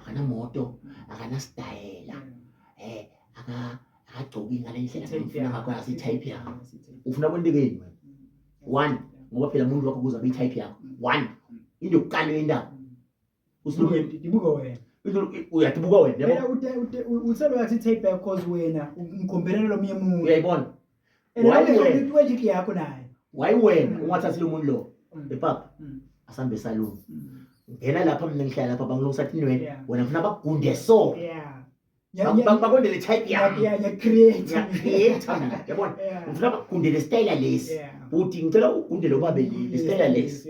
Akanamoto, akanasitayela. Akagcoki ngale ndlela ngifuna ngakho, asi-type yakho. Ufuna kwentekeni wena? One, ngoba phela umuntu wakho kuze abe i-type yakho. One, into yokuqala yendaba. Usibuka wena. Uyatibuka wena, yabo. Phela uthelo yathi type yakho cause wena umkhombelana lo munye umuntu. Uyayibona? And why yakho naye. Why wena ungathathi lo muntu lo? Epapa. Asambe salon. Ngena lapha mina ngihlala lapha bangilungisa tinwele. Wena ngifuna bakugunde so. Yeah. Bakondele type yami. Yeah, yeah, create. Create mina. Yabona? Ngifuna bakugundele style lesi. Uthi ngicela ugundele ubabe le style lesi.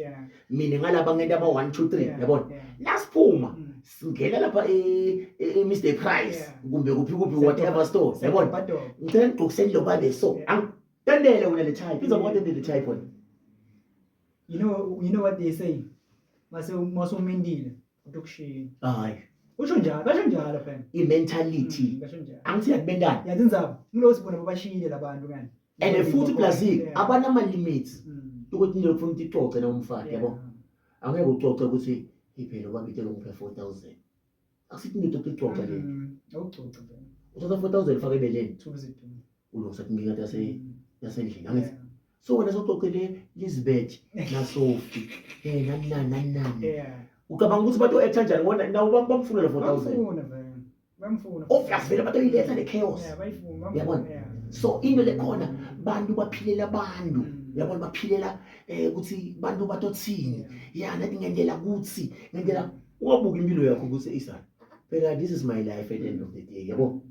Mina ngalaba ngento ama 1 2 3, yabona? Nasiphuma singena lapha e Mr Price kumbe kuphi kuphi whatever store, yabona? Ngicela ngigqokiseni lo babe so. Angitendele wena le type. Izoba tendele type wena. You know what they say. Mase masumindile utokushiya. Hayi. Usho njalo, basho njalo phela. I-mentality. Basho njalo. Angithi yakubendana. Yazi indzaba, ngilo sibona babashiyile labantu kanje. And futhi plus abanama limits. Ukuthi into ufuna ukuthi icoce na umfati, yabo. Angeke ucoce ukuthi iphela ubabitela ungiphe 4000. Akusithi into yokucoca le. Awucoce phela. Uthatha 4000 ufake ebeleni. Thula izidumbu. Ulungisa inkinga yase yasendlini. Angithi so wena sococele Elizabeth na Sophie nani nani nani nani. Ucabanga ukuthi bato actor njani ngoba nawo bamfuna lo 4000. Bamfuna vele. Bamfuna. Obvious vele batoyiletha le chaos. Yeah, bayifuna. Uyabona? So into lekhona bantu baphilela abantu. Uyabona baphilela ukuthi bantu batothini. Ya nathi ngendlela kuthi ngendlela ungabuka impilo yakho ukuthi isana. Phela this is my life at the end of the day. Yabo?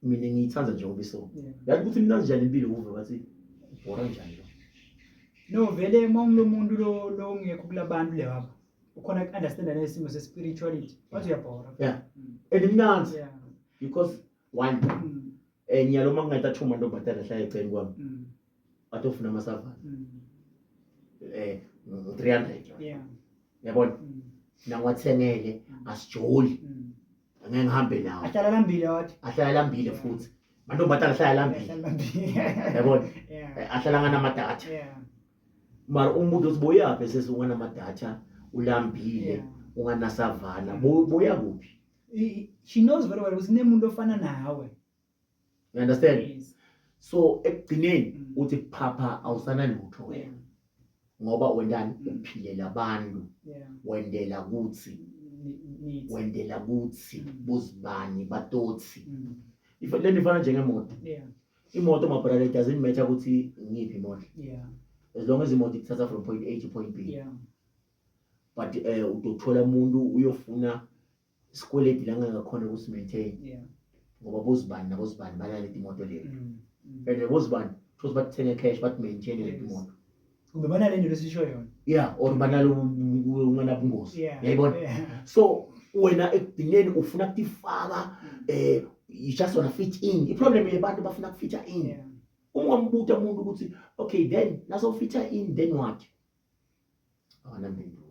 Mina ngiyithanda njengoba iso. Yazi ukuthi mina njani impilo uve bathi ubhora njani lo. No vele uma ungulomuntu lo lo ngekho kulabantu le wabo. Ukhona ukunderstand nesimo se spirituality. Wathi uyabhora. Yeah. And imnanzi. Yeah. Because one nyalo uma ngingayithatha chuma ntombazana hlala eceleni kwami. Batofuna amasavana. 300. Yeah. Yabona? Nangiwathengele asijoli. Angeke ngihambe nawo. Ahlala lambile wathi. Ahlala lambile futhi. Mantombazana ahlala lambile. Ahlala lambile. Yabona? Ahlala nganamadatha. Yeah. Mara umuntu uthi boyaphi sesi unganamadatha ulambile unganasavana boya kuphi? She knows very well ukuthi nemuntu ofana nawe. You understand? Yes. So ekugcineni uthi phapha awusana lutho wena. Ngoba wendani uphilela abantu. Wendela kuthi. Wendela kuthi buzibani batotsi. If le nifana njengemoto. Imoto my brother, it doesn't matter ukuthi ngiphi imoto. As long as imoto ikuthatha from point A to point B. But utothola umuntu uyofuna isikweleti la ngeke ukuthi maintain. Ngoba bozibani nabozibani balale imoto le. And bozibani futhi bathenge cash but maintain le imoto. Kumbe banale nto lesisho yona. Yeah, or banalo unganabungozi. Uyayibona? So wena ekugcineni ufuna ukutifaka you just wanna fit in. I-problem yebantu bafuna ukufita in. Ungambuta umuntu ukuthi okay then naso fita in then what? Akanampendulo.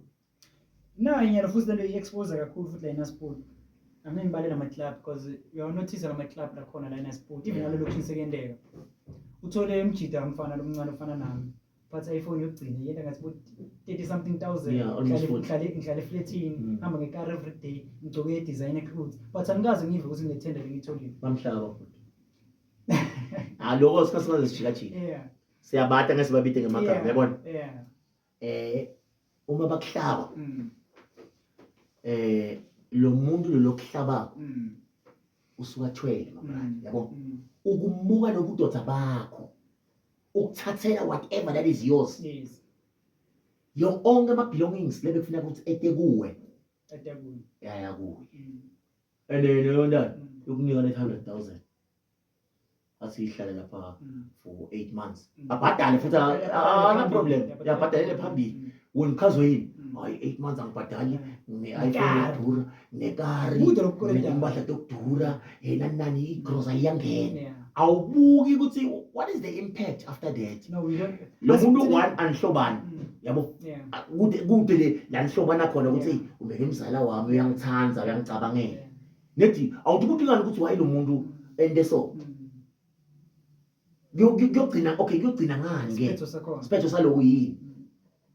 Na inyalo futhi lento i-expose kakhulu futhi la eNaspoti. Angeke ngibale nama club because uyawanotice lama club la khona la eNaspoti even nalo lokishini sekendeka. Uthole umjida umfana lomncane ofana nami. Phatha iPhone yokugcina yenta ngathi bo 30 something thousand. Ngihlale eflatini, hamba ngecar every day, ngigcoke designer clothes. But angikaze ngive ukuthi nginethenda lengitholile. Bamhlaba futhi. Aloko sikhathi sijikajika. Yeah. Siyabata ngesibabide ngemagama, yabona? Yeah. Uma bakuhlaba. Lo muntu lo lokuhlabako usuka thwele mabrother, yabo? Ukumuka lobudoda bakho. Ukuthathela whatever that is yours. Yes. Your own ama belongings lebe kufuna ukuthi ete kuwe. Ete kuwe. Ya kuwe. And then leyo ndaba yokunika le 100,000. Athi ihlale lapha for 8 months. Abhadale futhi ana problem. Yabhadalele phambili. Wena ukhazwe yini? Hayi 8 months angibhadali ne-iPhone yodura, nekari, nempahla yokudura, yena nani igrosa iyangena. Awubuki ukuthi what is the impact after that? No, we don't. Lo muntu one anihlobani. Yabo? Kude le la nihlobana khona ukuthi ubeke umzala wami uyangithanda, uyangicabangela. Nethi awuthi ukuthi ngani ukuthi why lo muntu ende so. Kuyogcina okay kuyogcina ngani ke? Isiphetho sakhona. Isiphetho saloko yini?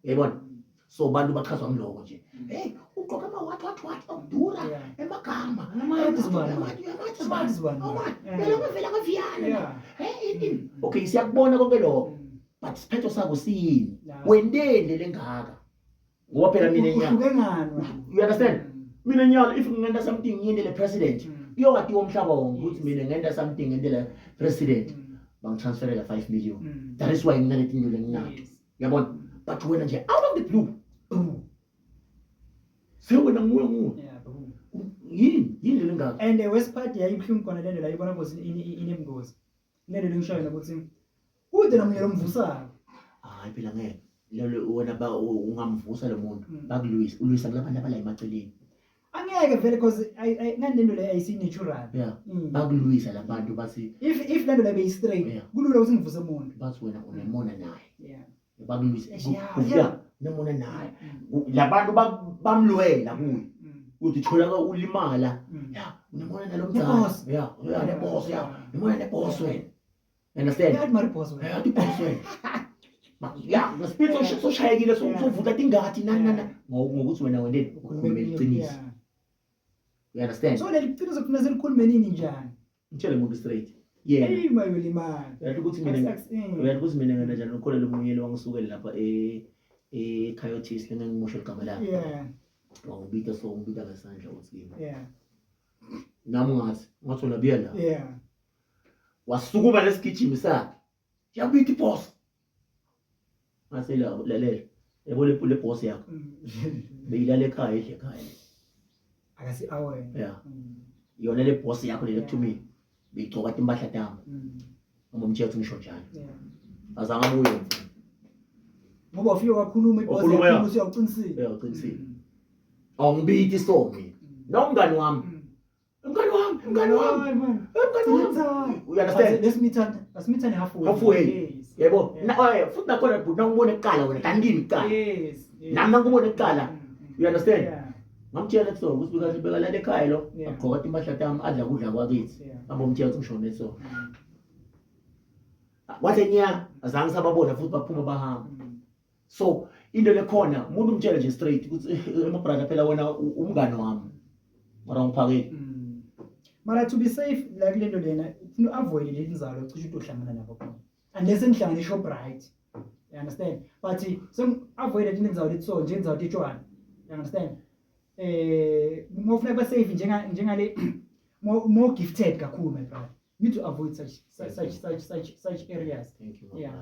Uyayibona? So bantu bachazwa ngiloko nje. Hey, ugqoka ama what what what okudura emagama. Uyamazi sibani? Uyamazi sibani? Sibani? Phela ngavela ngaviyana. Hey, okay, siyakubona konke lokho. But isiphetho sako siyini? Wenteni lengaka? Ngoba phela mina nyalo. Uhluke ngani? You understand? Mina nyalo if ngingenta something ngiyente le president, kuyowatiwa umhlaba wonke ukuthi mina ngenta something ngente le president. Bangitransferela 5 million. That is why nginaleti nto lenginato. Uyabona? But wena nje out of the blue. Sewena nguwe nguwe. Yini? Yini lengaka? And the worst part yayibuhlungu khona lento la ibona ukuthi inebungozi. Lento lengishoyo ukuthi kude namunye lomvusayo. Hayi phela ngeke. Lelo wena ba ungamvusa lo muntu. Bakulwisa, ulwisa kulabantu abala emaceleni. Angeke vele because ngani lento le ayisi natural. Yeah. Bakulwisa labantu bathi if lento le beyi straight kulula ukuthi ngivuse umuntu. Bathi wena unemona naye. Yeah. Bakulwisa. Yeah. Unemona naye. Labantu bamlwela kuye. Uthi thola ulimala. Yeah, unemona nalomzali. Yeah, yeah, ne boss, yeah. Unemona ne boss wena. Understand? Yeah, mari boss wena. Yeah, boss wena. Ya, ngesiphithi soshayekile sovuka tingati nani nani ngokuthi wena wena ukhulume iqiniso. You understand? So leli qiniso kufanele selikhulume nini njani? Ngitshele umuntu straight. Yena. Hey mayolimala. Uyathi ukuthi mina uyathi ukuthi mina ngena njani ukhona lo munye lo wangisukela lapha e e Coyotes lengimusho igama lakhe. Yeah. Wangibita so ngibita ngesandla uthi kimi. Yeah. Nami ngathi ngathi wena buya la. Yeah. Wasukuma lesigijimi sakhe. Yabita iboss. Ngase la lalela. Yabo le boss yakho. Beyilala ekhaya idle ekhaya. Akasi awe. Yeah. Yona le boss yakho le kuthumile. Beyigcoka timpahla tami. Uma umtshela ukuthi ngisho njalo. Yeah. Azange abuye. Ngoba ufike wakhuluma iboss yakho ukuthi uyaqinisile. Yeah, uqinisile. Awungibiti so mina. Nomngani wami. Mngani wami, mngani wami. Mngani wami. You understand? Let's meet at let's meet at halfway. Halfway. Yebo. Na futhi nakhona bhuti nakubona kuqala wena tani kimi kuqala. Yes. Nami nakubona kuqala. You understand? Ngamtshela so ukuthi beka beka la ekhaya lo agqoka impahla tami adla kudla kwakithi. Ngambomtshela ukuthi ngishone so. Wathi nya azange sababona futhi baphuma bahamba. So into lekhona umuntu umtshele nje straight ukuthi emabrother phela wena umngane wami. Mara ngiphakele. Mara to be safe la kule nto lena ufuna uavoid le nzalo cishe ukuthi uhlangana nabo khona. Unless nihlangane eShoprite. You understand? But so avoid le nzalo lethi so nje nzalo tshwana. You understand? Uma ufuna kuba safe njenga njengale more gifted kakhulu my brother. You need to avoid such such such such such such areas. Thank you. Yeah.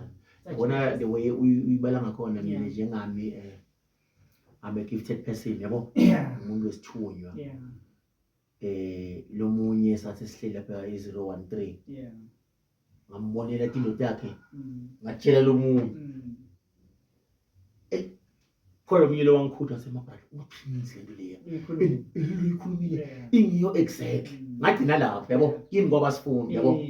Yabona the way uyibala ngakhona mina njengami I'm a gifted person yabo. Umuntu wesithunywa. Yeah. Lomunye sathi sihleli lapha e013. Yeah. Ngambonela tinto takhe. Ngatshela lomunye. Khona omunye lo wangikhutha wasemabhala uqinise lento leya. Ikhulumile. Ingiyo exactly. Ngagcina lapho yabo. Yini ngoba sifundi yabo.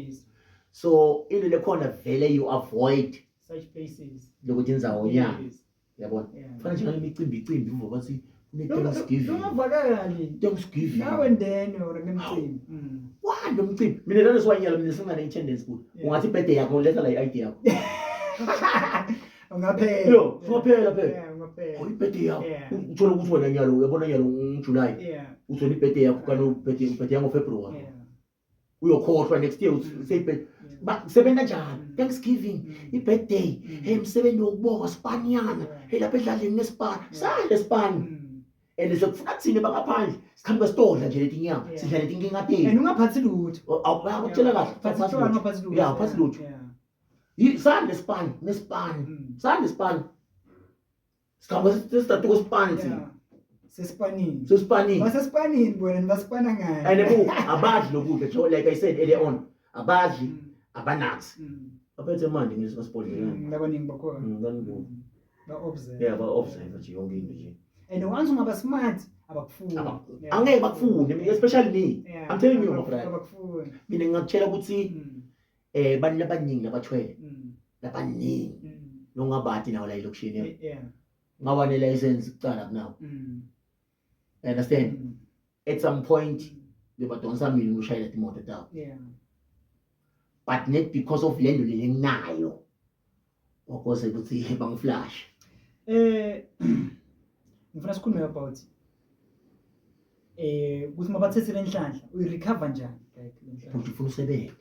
So into lekhona vele you avoid such places. Lokuthi indzawo nyana. Yabona. Fana nje ngemicimbi icimbi uva bathi kune Thanksgiving. Lungavakali. Thanksgiving. Now and then wona kunemicimbi. Wa lo mcimbi. Mina lana siwanyala mina singane attendance kuthi. Ungathi birthday yakho letha la i-ID yakho. Ungaphela. Yo, ungaphela phela. Yeah, ungaphela. Oh, ibirthday yakho. Uthola ukuthi wena nyalo uyabona nyalo ngiJuly. Yeah. Uthola ibirthday yakho kanti ubirthday yango February. Yeah. Uyokhohlwa next year useyibirthday. Sebenza njani? Thanksgiving, ibirthday, hey umsebenzi wokubonga sipanyana. Hey lapha edladleni nesipani. Sale sipani. And sekufuna thina bangaphandle sikhambe sitodla nje leti nyama sidla leti nkinga tenu. And ungaphathi lutho. Awukutshela kahle. Ungaphathi lutho. Yeah, uphathi lutho. Sale sipani, nesipani. Sale sipani. Sikhambe sesitatuko sipani thina. Sesipanini. Sesipanini. Basesipanini bona nibasipana ngani. And bu abadli lokudla nje like I said earlier on. Abadli abanathi. Baphethe manje ngesibhodlela. Labaningi bakhona. Ngani Ba observe. Yeah, ba observe nje yonke into nje. And once ungaba smart abakufuni. Angeke bakufune, especially me. I'm telling you my brother. Abakufuni. Mina ngingakutshela ukuthi bantu labaningi labathwele. Labaningi. Nongabati nawo la elokishini. Yeah. Ngawane license kuqala kunawo. Understand? At some point bebadonsa mina ushayela imoto tabo. Yeah. But not because of lento lenginayo. Wakose ukuthi bangiflash. Ngifuna sikhulume about ukuthi mabathethe lenhlanhla uyi-recover njani like le nhlanhla. Futhi ufuna usebenze,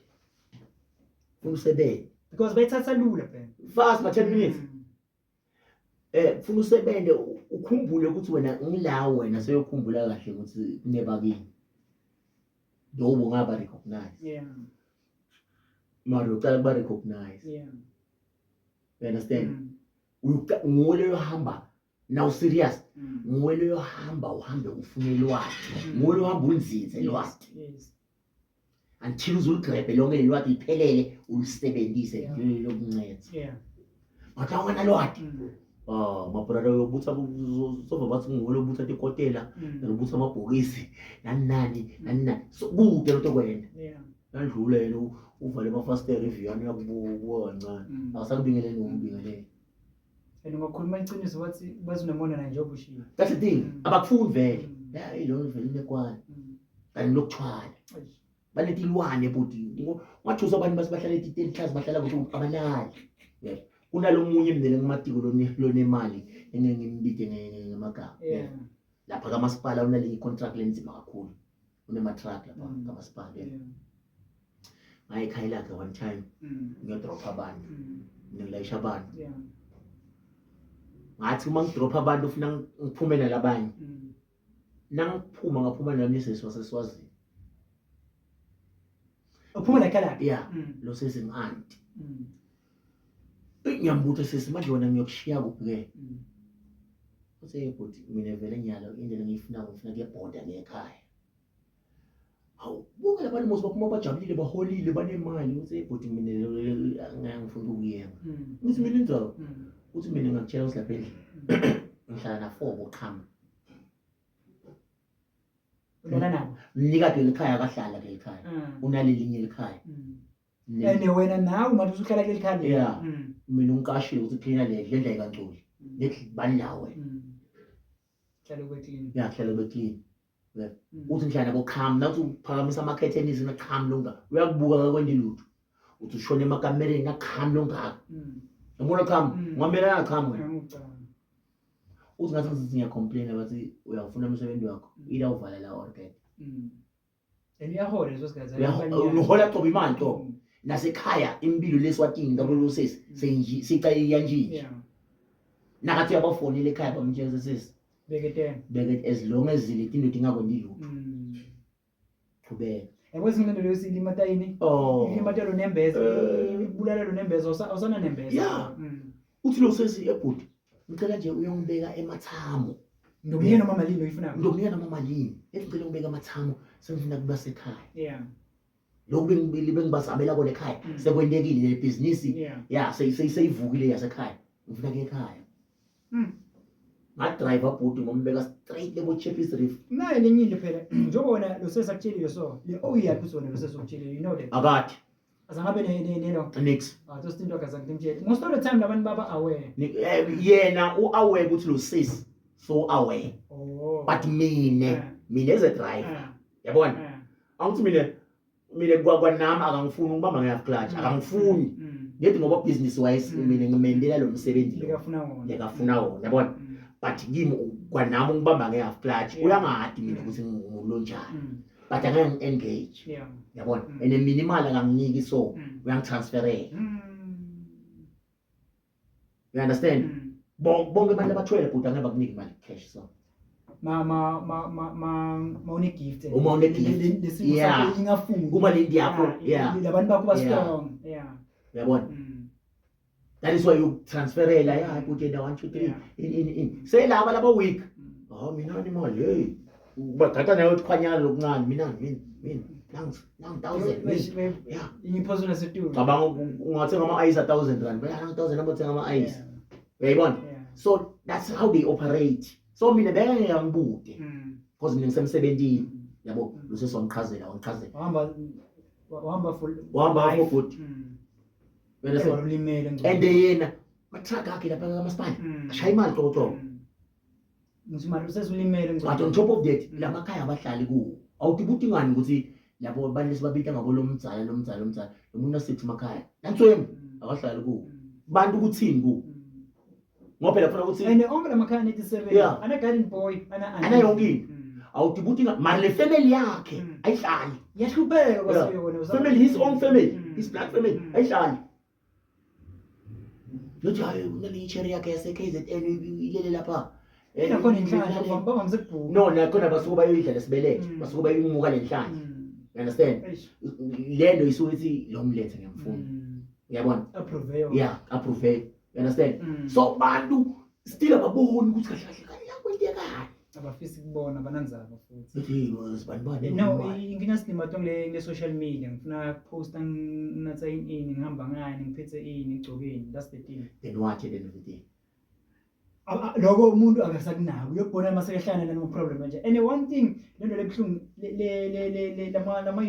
ufuna usebenze. Because bayithatha lula phela. Fast ma 10 minutes. Ufuna usebenze, ukhumbule ukuthi wena ngila, wena seyokhumbula kahle ukuthi kunebakini lo ungaba recognize. Mara ucala kuba recognize. You understand? Nguwe leyo hamba now serious. Nguwe leyo hamba uhambe ufune lwati. Nguwe leyo hamba ulinzinze lwati. Until uzuligrebhe lonke lelwati liphelele, ulisebenzise lokunceda. But awena lwati. Ah, mabrother, uyobutha sova bathi nguwe lobutha tikotela, lobutha amabhokisi nani nani nani nani. So kude lento kwena. Yandlula yena, uvale amafasitela iviyana, uyakubuka kancane. Akasakubingeleli ngokumbingeleli. And ungakhuluma iqiniso bathi bazinomona naye njengoba ushilo. That's the thing. Abakufuni vele. Ya, ilona vele inekwana. Kanti lokuthwala. Eish. Banetilwane bhuti. Ungathusa abantu basi bahlala etiteni hlazi bahlala kuthi abalali. Yeah. Kunalomunye mina lengimatiko lonemali engeke ngimbide ngemagama. Lapha kamasipala unalinye contract lenzima kakhulu. Unema-truck lapha kamasipala. Ngaye ekhaya lakhe one time ngiyodropha abantu. Ngilayisha abantu. Ngathi uma ngidropha abantu ufuna ngiphume nalabanye. Nangiphuma ngaphuma nami sesi waseSwazini. Uphuma la ekhaya lakhe? Yeah. Lo sesi ngi-auntie. Ngiyambuza sesi, manje wena ngiyokushiya kuphi ke? Uthe bhuti mina vele ngiyalo indlela engiyifunayo, ngifuna kuye border ngekhaya. Hawu, bonke labantu mos baphuma bajabulile, baholile, banemali. Uthe bhuti mina ngeke ngifuna ukuyenga. Ngithi mina indzaba. Uthi mina ngakutshela ukuthi lapha endlini ngihlala na 4 boqhamu. Ulala nabo? Mnikade likhaya akahlala kuleli khaya. Unalelinye likhaya. And wena nawe manje usuhlala kuleli khaya. Yeah. Mina ungikashile ukuthi clean le ndlela ikaNtuli. Nethi bani la wena. Hlala kube clean. Yeah, hlala kube clean. Yeah. Uthi ngihlala nabo qhamu, nathi uphakamisa amakhethenisi naqhamu longa. Uyakubuka akakwendi lutho. Uthi ushona emakamereni naqhamu longaka. Yabona qhamu, ungamelana qhamu wena. Uthi ngathi ngithi ngiyacomplain bathi uyawufuna umsebenzi wakho. Ila uvala la or get. And uyahola leso sikhathi. Uhola qoba imali qoba. Nasekhaya impilo leSwatini ngabo sesi senji sica iyanjinja. Nakathi uyabafonela ekhaya bamtshela sesi. Beketena. Beket as long as letinto tingakwendi lutho. Qhubeka. Yabo ezinye into leyo silimata yini? Oh. Ilimata lo nembeza, ibulala lo nembeza, awusana nembeza. Yeah. Uthi lo sesi ebhuti, ngicela nje uyongibeka emathamo. Ngiyokunika noma malini oyifunayo. Ngiyokunika noma malini. Ethi ngicela ungibeke emathamo, sengifuna kuba sekhaya. Lokhu bengibazamela kona ekhaya, sekwentekile le bhizinisi. Yeah, seyivukile yasekhaya. Ngifuna kuye ekhaya. Ngadrive bhuti ngombeka straight lebo Chappies Reef. Naye lenye into phela, njengoba wena lo sesi akutshelile so, le oyiyaphi ukuthi wena lo sesi ukutshelile, you know that. Akathi. Azangabe ne lo. Nix. Ah, just into akazange ngimtshele. Most of the time labantu baba aware. Yena u aware ukuthi lo sesi so aware. Oh. But mina, mina as a driver. Yabona? Angithi mina kwanami akangifuni ukubamba nge half clutch, akangifuni. Ngithi ngoba business wise mina ngimendela lo msebenzi lo. Ngikafuna wona. Ngikafuna wona, yabona? But kimi kwanami ukubamba nge half clutch, uyangadi mina ukuthi ngulonjani. But angeke ngi-engage. Yabona? And mina imali akanginiki so uyangitransferela. You understand? Bonke abantu abathwele bhuti angeke bakunike imali cash so. Ma ma ma ma ma ma une gift. Uma une gift. Lesimo sakho ingafuni. Kuba le nto yakho, yeah. Labantu bakho ba strong. Yeah. Uyabona? That is why you transferela, yeah, bhuti yena 1 2 3 in in in. Seyilaba laba weak. Oh mina ni imali, hey. Ubathatha nayo uthwanyana lokuncane mina mina mina. Nang 1000. Yeah. Ingiphoso nasetulu. Cabanga ungathenga ama ice 1000 rand. Baya nang 1000 abathenga ama ice. Uyayibona? So that's how they operate. So mina beke ngiyangibude. Because mina ngisemsebenzini. Yabo, lo sesi wangichazela, wangichazela. Wahamba full. Wahamba for good. Wena se ulimele ngcono. And yena ma truck akhe lapha kamasipala. Ashaya imali qobo qobo. Ngithi mali usesulimele ngcono. But on top of that, lamakhaya abahlali kuwo. Awuthi buti ngani ukuthi labo bantu lesibabita ngabo lomdzala lomdzala lomdzala lo muntu asithi emakhaya. Nantswembu akahlali kuwo. Bantu kuthini kuwo? Ngoba phela kufuna ukuthi And onke lamakhaya 97 ana garden boy, ana ana yonke into. Awudibuti mara le family yakhe ayihlali. Iyahlupheka kwaseyona. Family, his own family, his blood family ayihlali. Nothi hayi unale icherry yakhe yase KZN ilele lapha. Nakhona inhlanhla bavamise kubhuka. No, nakhona basuke bayoyidla lesibeletho, basuke bayoyimuka le nhlanhla. You understand? Le nto isuke ithi lo mlethe ngiyamfuna. Uyabona? Approve yona. Yeah, approve. You understand? So bantu still ababoni ukuthi kahle kahle kanti la kwentekani. Abafisi kubona bananzaba futhi. Uthi sibani bani. No, inkinga silimatwa ngile social media, ngifuna posta nginatha ini, ngihamba ngani, ngiphethe ini, ngigcokeni. That's the thing. Then what at the end of the day? Lokho umuntu akasakunaki, uyokubona uma sekahlangana nalama problem manje. And one thing lento lebuhlungu le le le le lama lama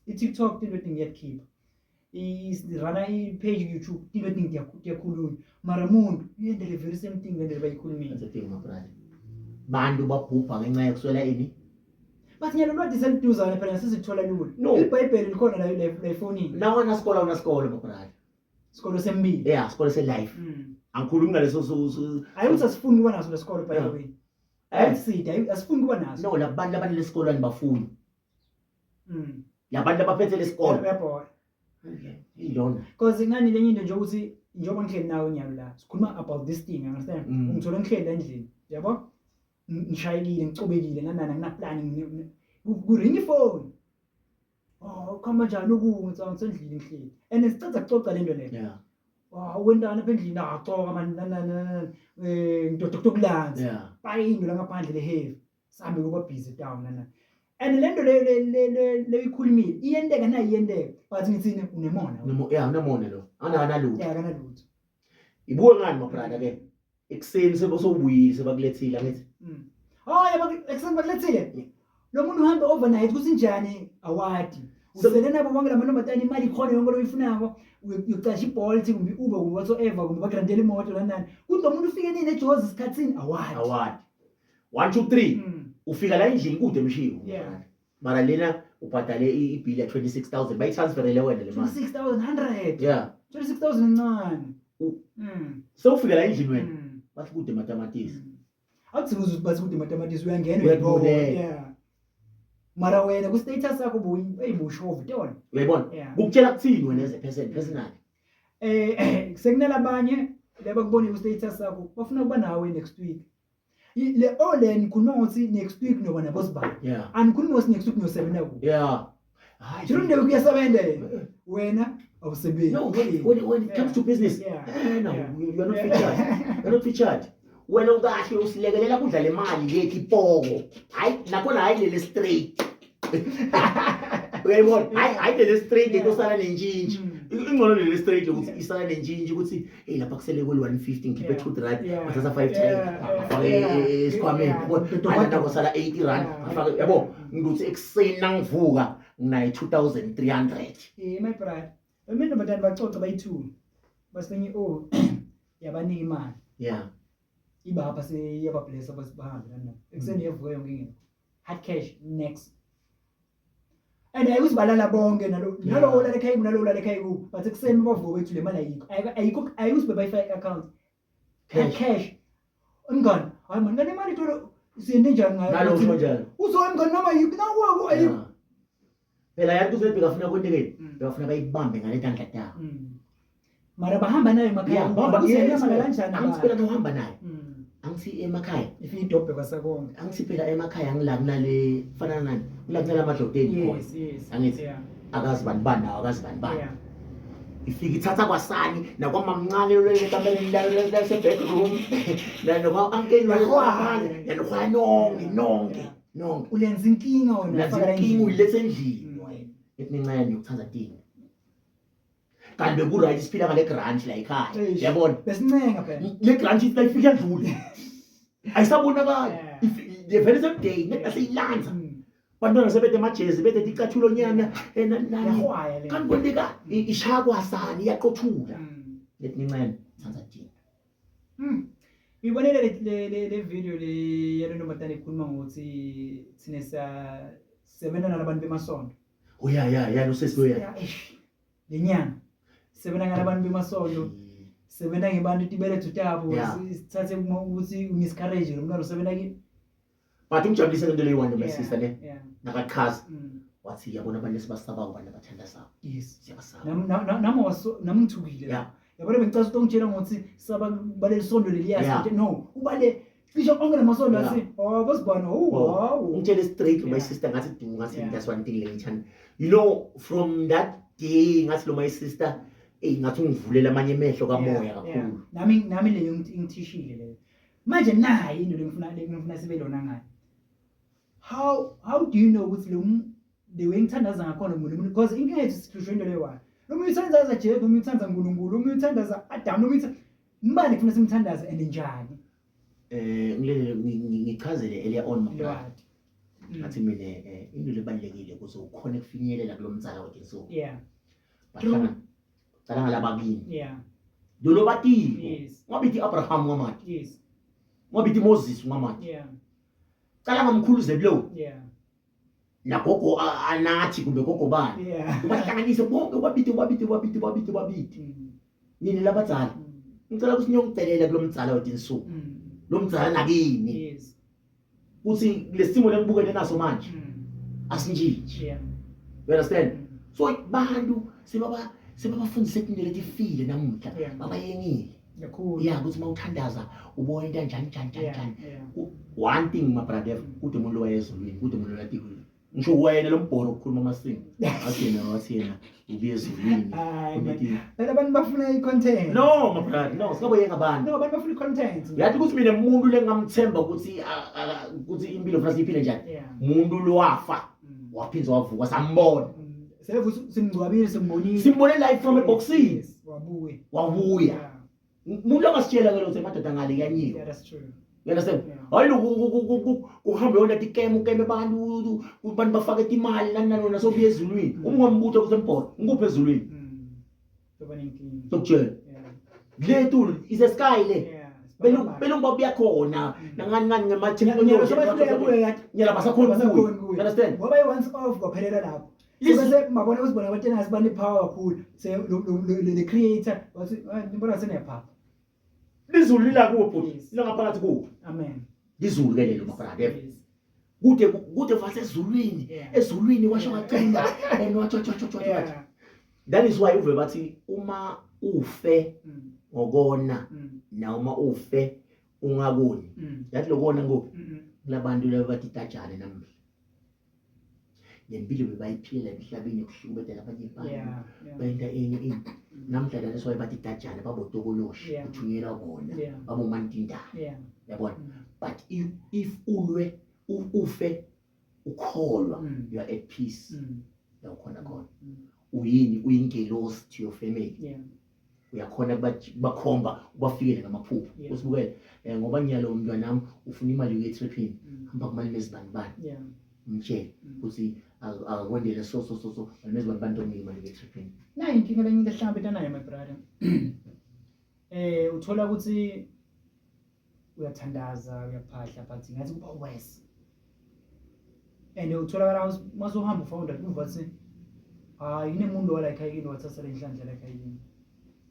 i-TikTok into ethi ngiyakhipha. Rana i-page YouTube into ethi ngiyakhulunywa. Mara umuntu uyenda le very same thing lento bayikhulumile. That's the thing my brother. Bantu babhubha ngenxa yokuswela ini. Bathi nyalo lwathi seliduzane phela sesithola lula. No. IBhayibheli likhona la la efonini. Nawe unasikolo unasikolo my brother. Isikolo sembili. Yeah, isikolo se-life. Angikhulumi ngaleso Hayi ukuthi asifuni kuba naso lesikolo by the way. Sida asifuni kuba naso. No, labantu abanalesikolo anibafuni. Labantu abaphethe lesikolo. Uyabhora. Ilona. Because ngani lenye into nje ukuthi njengoba ngihleli nawe nyalo la, sikhuluma about this thing, understand? Ngithola ngihleli endlini, yabo? Ngishayekile, ngicobekile, nanana ngina plan, ku ring ifone. Oh, khamba njani uku ngitsa ngisendlini ngihleli. And siceda kucoca lento leyo. Yeah. Oh, wentana apha endlini acoka man nana ngidoda kulanza. Yeah. Bayinto la ngaphandle le heavy. Sihambe kuba busy down nana. And lento leyo le le ikhulumile iyenteka na iyenteka but ngitsini unemona. Nemo yeah, unemona lo. Ana lutho. Yeah, akana lutho. Ibuke ngani my brother ke? Ekuseni sebosowubuyile sebakulethile angithi. Oh, yabo ekuseni bakulethile. Lo muntu uhambe overnight kusinjani awadi. Usele nabo bonke lamantombazane imali ikhona yonke loyifunako uyocasha iBolt kumbe Uber kumbe whatsoever kumbe bakurentele imoto lanani. Kuthi lo muntu ufike nini eJozi isikhathini awadi. Awadi. 1 2 3. Ufika la endlini kude emshiwo. Yeah. Mara lena ubhadale ibill ya 26,000 bayitransferele wena le mali. 26,100. Yeah. 26,000 encane. Sewufika la endlini wena. Bathi kude matamatisi. Awudzingi ukuthi bathi kude matamatisi uyangena uyabona. Yeah. Mara wena ku status sakho buyibushova tona. Uyayibona? Kukutshela kuthini wena as a person personally? Sekunalabanye labakubona ku status sakho bafuna kuba nawe next week. Le ole nikhuluma ngokuthi next week noba nabo sibani. Yeah. Anikhulumi ngokuthi next week nosebenza kuphi. Yeah. Hayi. Jiro kuyasebenza wena awusebenzi. No, when it comes to business, no, you are not featured. You are not featured. Wena ukahle usilekelela kudla le mali lethu ipoko. Hayi nakhona hayi lele straight. Uyayibona? Hayi hayi lele straight etosala nentshintshi. Ingcono lele straight ukuthi isala nentshintshi ukuthi hey lapha kusele kweli 150 ngikhiphe 2 rand ngathatha 5 rand ngafake esikhwameni. Yabona? Hayi kusala 80 rand ngafake yabo ngithi ekuseni nangivuka nginayo 2300. My brother. Mina batani bacoca bayi2. Basenye oh yabanika imali. Yeah. Ibapha seyabablessa bahambe nana. Ekuseni yavuka yonke ingekho. Hard cash next. And ayikuzibalala bonke nalo nalo olala ekhaya nalo olala ekhaya kubo. But ekuseni bavuka bethu le mali ayikho. Ayikho ayikuzibe bayifake account. Cash. Cash. Umngani, hayi man ngane imali itolo siyende njani ngayo? Nalo usho njalo. Uzoya mngani noma ayikho nakwako ayikho. Phela yathi ukuthi bekafuna kwentekeni, bekafuna bayibambe ngale tandla tawo. Mara bahamba nayo emakhaya. Bahamba kanjani? Angithi phela uhamba nayo. Angithi emakhaya. Ifika idobhe kwasakonke. Angithi phela emakhaya ngila kunale fana nani? Ngila kunala amadloteni khona. Yes, yes. Angithi akazi bani bani nawo akazi bani bani. Ifika ithatha kwasani nakwamamncane lekamereni lase bedroom. Noma uncle lwakho yalihwa nonke nonke. Nonke. Ulenza inkinga wena. Ulenza inkinga uyilethe endlini wena. Ethi nincane yokuthanda tinga. Kanti beku-right siphila ngale grant la ekhaya. Uyabona? Besincenga phela. Le grant ithi ifika yadlula. Ayisabonakali. The very same day nekaseyilanza. Bantwana sebethe amajezi bethe icathulo nyana nani. Kanti kwenteka ishaya kwasani iyaqothula. Lethi nincane thanda tinga. Ngibonele le video le yalo ntombazane ikhuluma ngokuthi thina sisebenza nalabantu bemasonto. Oh yeah yeah yeah lo sesi loya. Le nyanga sisebenza nalabantu bemasonto. Sebenza ngebantu tibeletho tabo sithathe ukuthi miscarriage lo mntwana usebenza ki. But ungijabulise ngento leyo one my sister ne. Nakachaza. Wathi yabona abantu esibasabako abantu abathandazayo. Yes. Siyabasaba. Nami waso nami ngithukile. Yabona bengicasa ukuthi ungitshela ngokuthi saba baleli sondo leliya no ubale cishe onke lamasondo athi oh bosibona oh wow. Ungitshele straight my sister ngathi du ngathi that's one thing lengithanda. You know from that day ngathi lo my sister ey ngathi ungivulela amanye emehlo kamoya kakhulu. Nami leyo ingithishile leyo. Manje nayi into lengifuna sibe lona ngayo. How do you know ukuthi lo the way ngithandaza ngakhona umuntu because inkinga yethu sihlushwe into leyo one. Lo muntu uthandaza Jesu, lo muntu uthandaza uNkulunkulu, lo muntu uthandaza Adam, lo muntu ngibani kufuna simthandaze and njani? Ngilele ngichazele earlier on my brother. Ngathi mina into lebalekile ukuze ukhone kufinyelela kulomdzala wetinsuku. Yeah. Bahlangana cala ngalabakini. Yeah. Lolo batiko. Yes. Ngabithi Abraham ngamati. Yes. Ngabithi Moses ngamati. Yeah. Cala ngamkhulu Zebulon. Yeah. Nagogo anathi kumbe gogo bani. Yeah. Ubahlanganise bonke ubabite ubabite ubabite ubabite ubabite. Nini labadzala. Ngicela ukuthi niyongicelela kulomdzala wetinsuku. Lomdzala nakini. Yes. Uthi lesimo lengibukene naso manje. Asinjinji. Yeah. You understand? So bantu sebabafundise into letifile namuhla babayengile. Kakhulu. Yeah, ukuthi mawuthandaza ubona into kanjani njani njani. One thing my brother, kude umuntu wayezulwini, kude umuntu latiko. Ngisho wena lo mbhoro ukukhuluma amasingo. Athi yena ubuye ezulwini. Phela abantu bafuna i-content. No my brother, no, singaboyenga abantu. No, abantu bafuna i-content. Yathi ukuthi mina umuntu lengamthemba ukuthi ukuthi impilo funa siyiphile njani. Umuntu lowafa waphinza wavuka sambona. Sevusa simngcwabile simbonile. Simbone live from a boxing. Wabuya. Wabuya. Umuntu angasitshela ke lo ukuthi madoda ngale kuyanyiwa. Yeah, that's true. You understand? Hayi lokhu kuhambe yona tikeme ukeme abantu abantu bafake imali nani nani nasobuya ezulwini. Uma ungambuta ukuthi embhoro, ngikuphi ezulwini? Sokutshela. Le tulu is a sky le. Belungu babuya khona nangani ngani ngama-technology. Nyala basakhona kuyo. You understand? Ngoba once off kwaphelela lapho. Bese mabona usibona abantu engasibani power kakhulu. Se le creator wathi ngibona senephapha. Lizulu lila kuwo bhuti. Lila ngaphakathi kuwo. Amen. Lizulu ke lelo mabrother. Kude kude vase ezulwini. Ezulwini washo wacela and wathi wathi wathi. That is why uve bathi uma ufe ngokona noma ufe ungakoni. Yathi lokona ngophi? Kulabantu laba bathi tajane namuhla. Nempilo bebayiphila emhlabeni yokuhlukubetela abanye abantu. Bayenta enye into. Namhla that is why bathi tajane babotokoloshi kuthunyelwa bona babomantindana. Yabona? But if ulwe ufe ukholwa you are at peace. Uyakhona khona. Uyini uyingelosi to your family. Uyakhona kubakhomba ubafikele ngamaphupho. Usibukele ngoba nyalo umntwana wami ufuna imali yokuya etriphini. Hamba kumali mezibani bani. Umtshele ukuthi akakwendele so so so so mali mezibani bani tokunika imali yokuya etriphini. Nayi inkinga lenye into ehlangabetana nayo my brother. Uthola ukuthi uyathandaza uyaphahla but ngathi kuba worse. And utholakala masuhamba ufounder kuva ukuthi hayi kunemuntu wala ekhaya kini wathatha le nhlanhla la ekhaya kini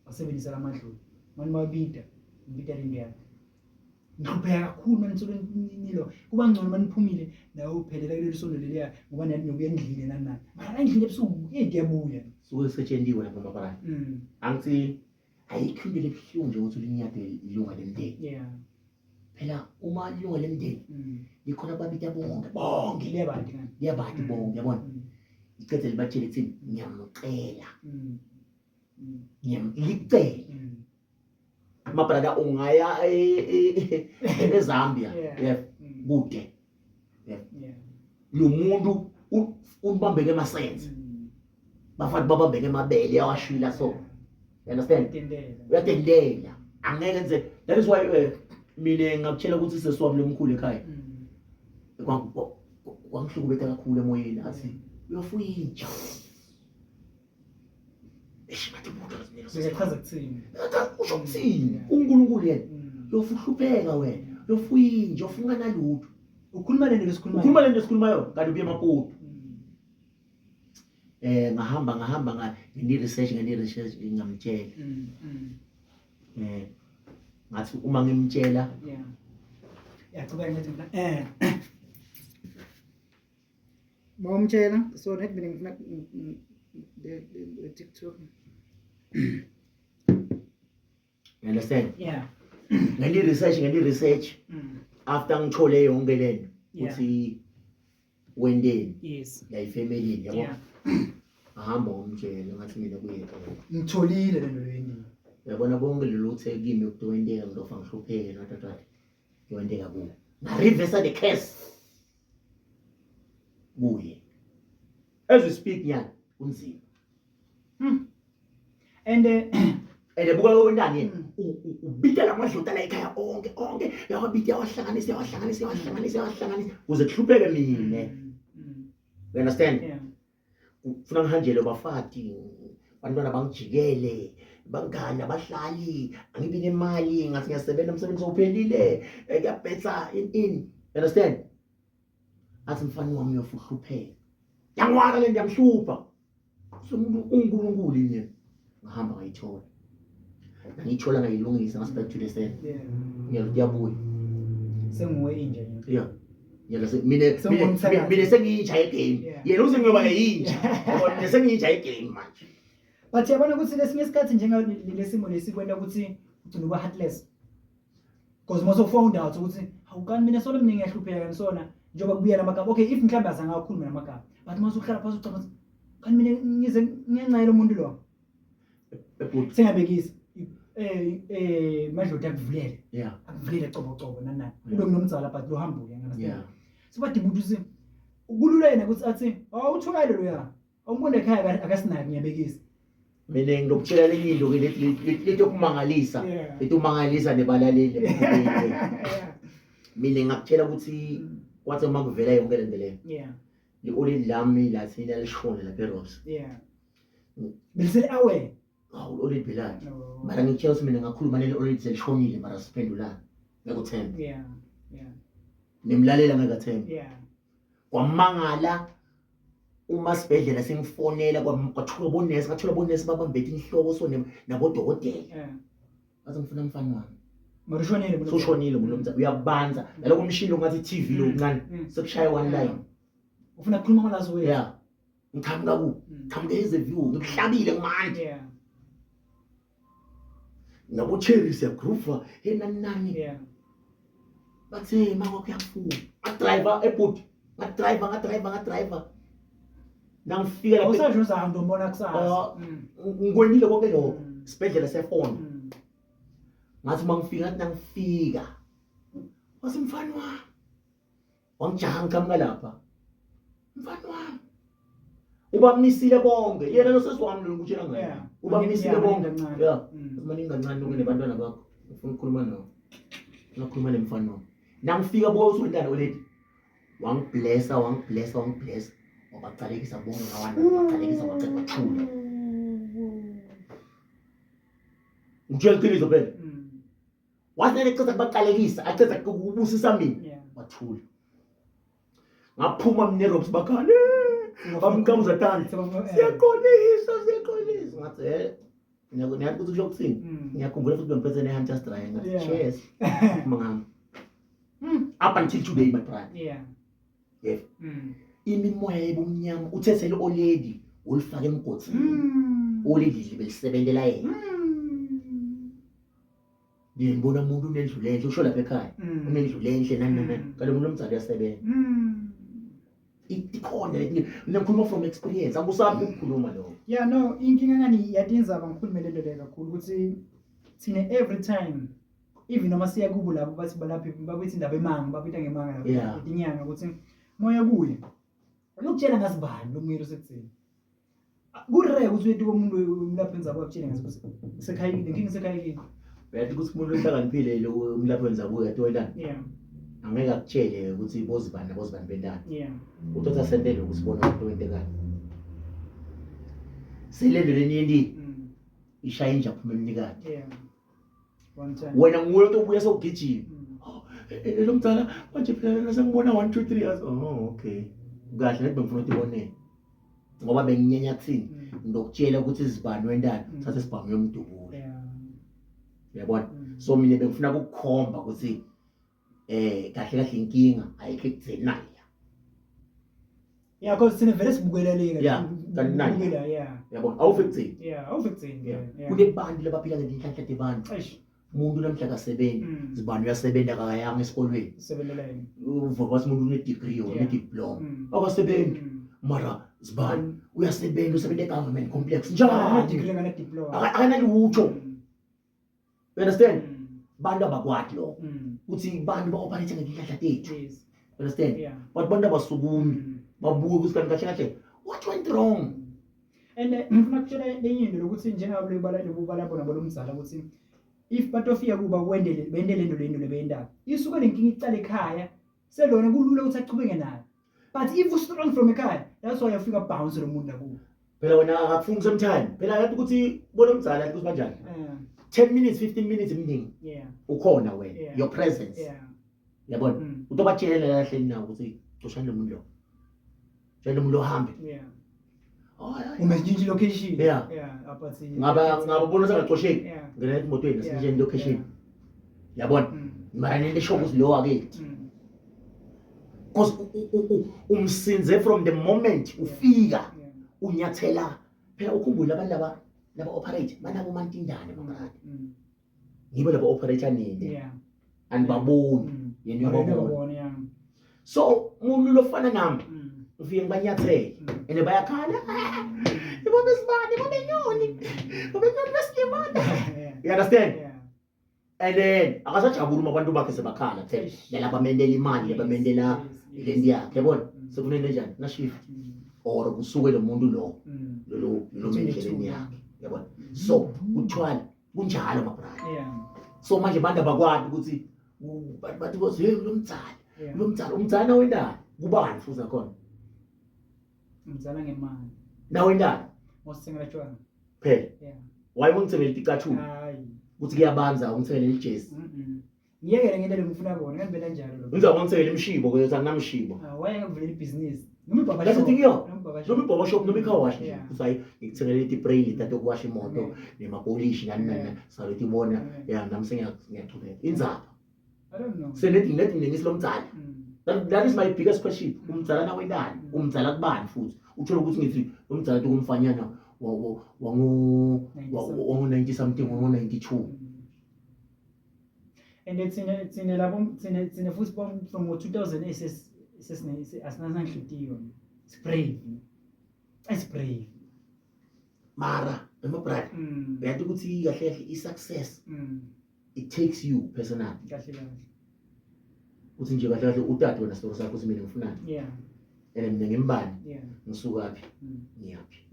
wasebenzisa lamadlulu mani babida ngibida lento yakhe ngihlupheka kakhulu mani nisuke nilo kuba ngcono mani niphumile nawe uphelela kuleli sondo leliya ngoba nani nokuya endlini nani nani mara la endlini ebusuku into iyabuya suke setshendiwe lapha mabarani. Angithi ayikho into lebuhlungu nje ukuthi ulinyade ilunga lemndeni. Yeah. Phela uma ilunga lemndeni likhona babita bonke bonke. Liyabati ngani? Liyabati bonke yabona. Icede libatshele ukuthi ngiyamcela. Ngiyamcela. My brother ungaya eZambia. Yeah. Kude. Yeah. Lo muntu umbambeke emasense. Bafana babambeke emabele yawashila so. You understand? Uyatendela. Angeke nje. That is why mina ngakutshela ukuthi sesiwami lomkhulu ekhaya. Kwangihlukubeta kakhulu emoyeni athi uyofuya inja. Eish ngathi umuntu Ngichaza kuthini? Usho kuthini? uNkulunkulu yena. Uyofuhlupheka wena. Uyofuya inja, uyofunga nalutho. Ukhuluma lento lesikhuluma. Ukhuluma lento esikhulumayo kanti ubuye eMaputo. Ngahamba ngani research ngamtshela. Ngathi uma ngimtshela. Yeah. Yaqhubeka ngithi mina Mawumtshela so net mina ngifuna the TikTok. You understand? Yeah. Ngeli research after ngithole yonke lento ukuthi wendeni la ifamily, yabo. Ahamba ngomtshela, ngathi mina kuye Ngitholile lento leni. Uyabona konke lelo uthe kimi ukuthi wenteka, ngizofa ngihlupheke notatata, wenteka kuwe. Nga-reverse the curse kuye. As we speak nyana kunzima. And And buka wentani yena, ubita lamadlota la ekhaya onke onke, uyawabita, uyawahlanganisa, uyawahlanganisa, uyawahlanganisa, uyawahlanganisa kuze kuhlupheke mine. You understand? Yeah. Kufuna ngihanjelwe bafati, bantwana bangijikele, bangani abahlali, angibi nemali, ngathi ngiyasebenza, umsebenzi sowuphelile, kuyabhetsa in, you understand? Athi mfana wami uyofa uhlupheka, yangwala le nto yamhlupha. So umuntu uNkulunkulu yena, ngahamba ngayithola, ngayithola, ngayilungisa, ngasi back to the sender. Ngiyalo kuyabuya. Senguwe inja nje. Yeah. Ngiyalo mina Sengumthakathi. Mina sengiyinja yegame. Yena uze ngiyoba yinja. Yabo, mina sengiyinja yegame manje. But yabona ukuthi lesinye isikhathi njenga lesimo lesi kwenta ukuthi ugcine uba heartless. Because most of found out ukuthi awukani mina solo mina ngiyahlupheka ngisona njengoba kubuya lamagama. Okay, if mhlawumbe azange akhulume namagama. But mase uhlala phansi ucabanga ukuthi kanti mina ngize ngenxa umuntu lo. Ebhuti. Sengiyabekisa. Madloti akuvulele. Akuvulele cobo cobo nani nani. Ube kunomdzala but lo hambuye, understand? Yeah. So bathi ukuthi kulula yena ukuthi athi awuthukale loya. Awumbone ekhaya akasinaki, ngiyabekisa. Mina ngilokutshela lenye into ke leti yokumangalisa. Leti umangalisa nebalaleli. Mina ngakutshela ukuthi kwathi uma kuvela yonke lento leyo. Li-oledi lami lathi lalishona lapha eRobs. Belisele aware. Hawu, oledi belakhe. Oh. Mara ngikutshela ukuthi mina ngakhuluma nele oledi selishonile, mara siphendulana. Ngeke uthembe. Nimlalela ngeke athembe. Kwamangala uma sibhedlela sengifonela, kwathiwa bonesi, ngathola bonesi babambethe inhloko so nabodokotela. Bathi ngifuna mfana wami. Mara ushonile umuntu. Usushonile umuntu omdala, uyakubanza naloko umshini longathi TV lo uncane sekushaya one line. Ufuna ukukhuluma ngalazo wethu. Yeah, ngiqhamuka ku qhamuka eze-view, ngikuhlabile ngimanje nabo-cherry siyagroova, hey nani nani. Bathe mama kuyafuna, ngadriver ebhuti, ngadriver, ngadriver, ngadriver, nangifika lapha. Awusasho uzahamba umbona kusasa. Ah. Ngikwendile konke lokho. Isibhedlela sefona. Ngathi uma ngifika, ngathi nangifika, wathi mfana wami, wangijaha, ngiqhamuka lapha, mfana wami, ubamisile bonke yena lo sesi wami lo ngikutshela ngaye. Ubamisile bonke. Maningi kancane. Yeah, maningi kancane lokho nebantwana bakho, ufuna ukukhuluma nawo, ufuna ukukhuluma nemfana wami. Nangifika buka usondana oledi, wangiblessa, wangiblessa, wangiblessa, wabacalekisa bonke ngawana, wabacalekisa, wacela wathula. Ngitshela iqiniso phela. Wathi nale ceda kubaqalekisa, aceda ukubusisa mina, wathula. Ngaphuma mina eRobs, bakhale, bamqhamuza tandla, "Siyaqolisa, siyaqolisa." Ngathi niyazi ukuthi kusho ukuthini? Ngiyakhumbula futhi bengiphethe ne-Hunters Dry, ngathi cheers, phuma ngami. Up until today, my brother, yes, imimoya yebumnyama uthethele oledi ulifake emgodini. Oledi libelisebentela yena. Ngibona umuntu unendlu lenhle, usho lapha ekhaya, unendlu lenhle nani nani nani. Kanti umuntu omdala uyasebenza. Ikhona letinye, mina ngikhuluma from experience, akusabi ukukhuluma lokho. Yeah, no, inkinga ngani yatinzaba ngikhulume lento leyo kakhulu ukuthi thina every time, even noma siya kubo labo bathi balaphi, bakuthi indaba emanga, babita ngemanga lapho inyanga, ukuthi moya kuye uyokutshela ngazibani lo muyelo sekuthini kurare ukuthi uyetuka umuntu umlaphi wenzabo akutshele ngazi ukuthi sekhaya le nkinga isekhaya kini. Uyathi ukuthi umuntu ohlakaniphile lo umlaphi wenzabuko yathi wentani, angeke akutshele ukuthi bozibani nabozibani bentani. Uthatha sentele ukuthi bona ukuthi wentekani selento leniyentini, ishaya inja phuma emnikati. Yeah, one time. Wena nguwe otobuya sewugijima. Oh, lo mdala manje phela lena sengibona 1 2 3 years. Oh, okay, kahle, nathi bengifuna ukuthi ibonele ngoba benginyenya kuthini. Ngizokutshela ukuthi izibani wentana, thatha isibhamu yomdubula. Uyabona? So mina bengifuna ukukukhomba ukuthi kahle kahle inkinga ayikho ekutheni nayo. Yeah, because sine vele sibukeleleka. Yeah, kanti nayo. Yeah. Uyabona? Awuve kuthini? Yeah, awuve kuthini. Yeah. Kunebantu labaphila ngetinhlanhla tebantu. Eish. Umuntu namhla akasebenzi, zibani uyasebenza akayanga esikolweni. Usebenzela yini? Uvuka wathi umuntu une-degree or une-diploma. Akasebenzi. Mara zibani uyasebenza, usebenza e-government complex. Njani? Degree ngane diploma. Akanalutho. You understand? Bantu abakwati lokho. Uthi bantu ba-operate ngetinhlanhla tethu. Yes. You understand? Yeah. But bantu abasukumi babuke ukuthi kanti kahle kahle what went wrong? And ngifuna kutshela lenye into lokuthi njengabe lebala lobubala bona bolomzala ukuthi if batofika kuba kwendele bendele lento lento lebeyindaba isuke lenkinga icala ekhaya selona kulula ukuthi achubeke nayo, but if u strong from ekhaya, that's why ufika bounce lo muntu lakubo. Phela wena akakufuni sometime. Phela yathi ukuthi bolomzala ukuthi banjani? 10 minutes, 15 minutes eminingi. Ukhona wena, your presence. Yabona? Utobatshela kahle na ukuthi coshani lo muntu lo. Tshela lo muntu ohambe. Uma sitshintshe location. Yeah. Yeah, apathi. Ngaba ngabona sengacosheki. Ngena emotweni sitshintshe location. Yabona? Mara nento esho ukuthi lo akithi. Because umsinze from the moment ufika unyathela. Phela ukhumbule abantu laba operate banabo mantindane mabrada. Ngibo laba operate nini? Anibaboni. Yena uyababona. So umuntu lofana nami ufike ngibanyathele and bayakhala. Ibobe sibani, ibobe nyoni. Ibobe nyoni besilimana. You understand? And then akasajabula uma abantu bakhe sebakhala phela. Laba bamendela imali, labamendela lento yakhe, yabona? Sekunento enjani? Na shift. Or kusuke lo muntu lo lo lo mendleleni yakhe, yabona? So uthwala kunjalo mabrother. So manje abantu abakwati ukuthi bathi bothi hey lo mdzala, lo mdzala, umdzala wendani? Kubani futhi nakhona? Umdzala ngemali. Na wendani? Wasithengela tshwala. Phela. Why ungithengele icathulo? Hayi. Ukuthi kuyabanza ungithengele ijezi. Ngiyekele ngento lengifuna kona, ngempela njalo lo. Ngizwa ngongithengele imshibo kodwa anginamshibo. Ah, why ngikuvulela ibhizinisi? Noma ibaba That's shop. the thing, yo. Noma ibaba shop. Noma ibaba shop, noma i-car wash nje. Yeah. Uthi hayi ngikuthengele itiprayini leta yokuwasha imoto nemapolishi nani nani. Salothi ibona, yeah, nami sengiyachubeka. Inzapha. I don't know. Senethi nginethi nginengisi lomdzala. That is my biggest question. Umdzala na wendani? Umdzala kubani futhi? Uthola ukuthi ngithi umdzala kumfanyana wangu 90 something, wangu 92. And tsine labo tsine futhi from 2000 sesine asinanhlitiyo. It's brave. It's brave. Mara, my brother. Uyathi ukuthi kahle kahle i success. It takes you personally. Kahle kahle. Uthi nje kahle kahle utata wena sitoro sakho ukuthi mina ngifunani. Yeah. And mina ngimbani. Yeah. Ngisukaphi? Ngiyaphi?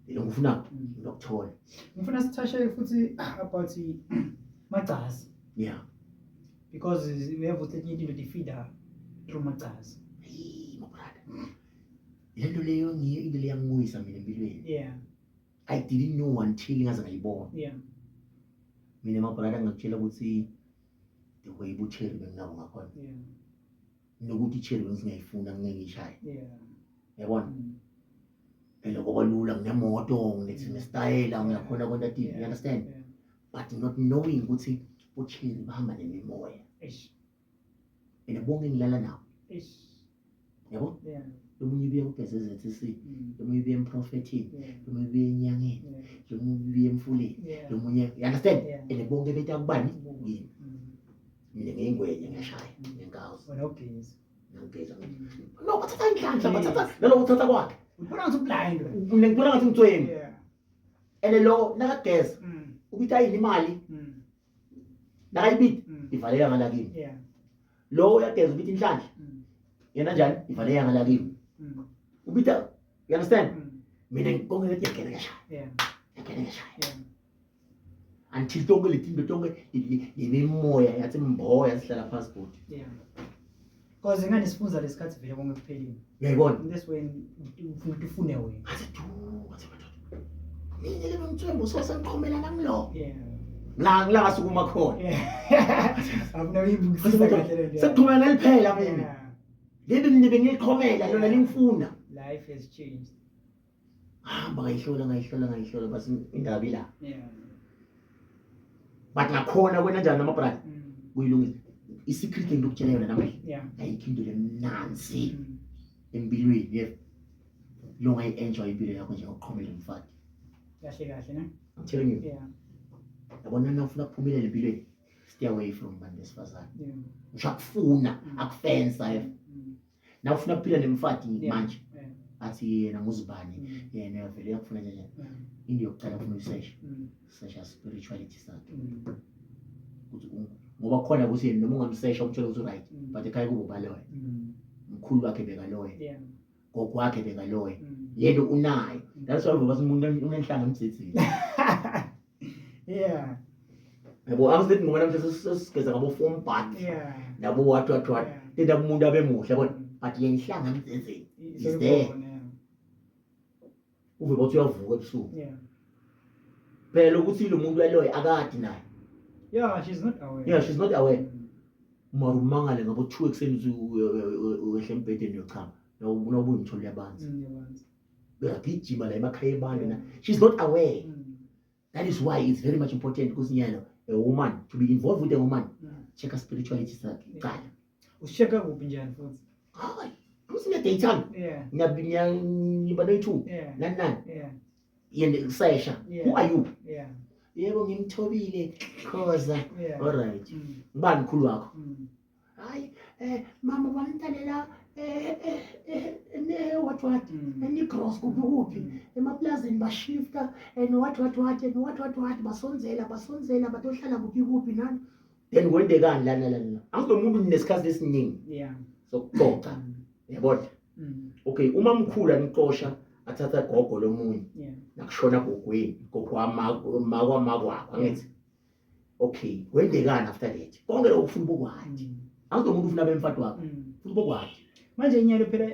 Lo ngifuna ngokuthola. Ngifuna sithashe futhi about macazi. Yeah. Because we have ukuthi into defeater through macazi. Hey, my brother. Lento leyo ngiyo into leyanguyisa mina empilweni. Yeah. I didn't know until ngaze ngayibona. Yeah. Mina my brother ngakutshela ukuthi the way bucheri benginabo ngakhona. Yeah. Nokuthi icheri bengingayifuna ngeke ngishaye. Yeah. Yabona? Phela ngoba lula nginemoto, nginesitayela, ngiyakhona kwenta tini, you understand? Yeah. But not knowing ukuthi ucheri bahamba nemimoya. Eish. And bonke ngilala nabo. Eish. Yabo? Yeah. Lomunye ubuye kugeze ZCC, lomunye ubuye emprofethini, lomunye ubuye enyangeni, lomunye ubuye emfuleni, lomunye, you understand? And bonke beta kubani? Kimi. Mina ngiyingwenya ngiyashaya, ngiyankawuza. Wena ugeza. Ngiyageza. No, bathatha inhlanhla, bathatha naloko uthatha kwakhe. Ubona ngathi ublind. Mina ngibona ngathi ngitsweni. Yeah. And lo nakageza ubita yini imali? Nakayibita ivaleka ngalakini. Yeah. Lo uyageza ubita inhlanhla. Yena njani? Ivaleka ngalakini. Ubita, you understand? Mina ngikonke lethi ngiyageza ngiyashaya. Yeah. Ngiyageza ngiyashaya. Yeah. Until tonke letinto tonke lemimoya yathi mboya sihlala phansi bhuti. Yeah. Because ingane sifunza lesikhathi vele konke kuphelile. Uyayibona? That's when ufuna ukuthi ufune wena. Ngathi du, ngathi madoda. Mina le ngithemba usosengiqhomela nangilo. Yeah. La ngilangasukuma khona. Yeah. Afuna uyibukisisa kahle le nto. Sekuqhomela liphela mina. Yeah. Leli mina bengiqhomela lona lingifuna. Life has changed. Hamba ngayihlola basi indaba ila. Yeah. But ngakhona kwena njani nama-brother kuyilungisa i-secret engikutshela yona namhla. Ayikho into lemnanzi empilweni ye longayi-enjoy impilo yakho njengokuqhomela umfati. Kahle kahle ne. I'm telling you. Yabona na ufuna ukuphumelela empilweni, stay away from bantu besifazane. Usho akufuna akufensa ye. Na ufuna ukuphila nemfati manje athi yena nguzibani yena vele uyakufuna nje. Into yokuqala ufuna uyisesha. Sesha spirituality sakhe. Ukuthi ngoba khona ukuthi yena noma ungamsesha umtshela ukuthi right but ekhaya kubo baloya. Mkhulu wakhe bekaloya. Gogo wakhe bekaloya. Lento unayo. That's why uba umuntu unenhlanga emdzedzini. Yabo angizithi ngoba namhlanje sesigeza ngabo foam bath. Nabo what what what. Tenda umuntu abe muhle yabona. But le nhlanga emdzedzini is there. Uve bathi uyavuka ebusuku. Phela ukuthi lo muntu uyaloya akadi naye. Yeah, she's not aware. Yeah, she's not aware. Mara umangale ngabo 2 ekuseni uthi wehle embhedeni uyochama. Nawubuya umtholo uyabanzi. Uyagijima la emakhaya abantu na. She's not aware. That is why it's very much important ukuthi nyalo a woman to be involved with a woman. Check her spirituality sakhe kuqala. Usheka kuphi njani futhi? Hayi, usine date. Ngiba noyi-2. Nani nani. Yena kusesha. Who are you? Yebo ngimthobile Khoza. All right. Ngibani mkhulu wakho? Hayi mama bamtalela ne what what any cross kuphi kuphi emaplazini bashifta and what what what and what what what basonzela basonzela batohlala kuphi kuphi nani. Then kwendekani lana lana. Anginomuntu nesikhathi esiningi. Sokuxoxa. Yabona? Okay, uma mkhulu anixosha athatha gogo lomunye. Nakushona gogweni, gogo wama makwakho angithi. Okay, kwendekani after that? Konke lokho ufuna ubokwazi. Anginomuntu ufuna bemfati wakho. Ufuna ubokwazi. Manje inyalo phela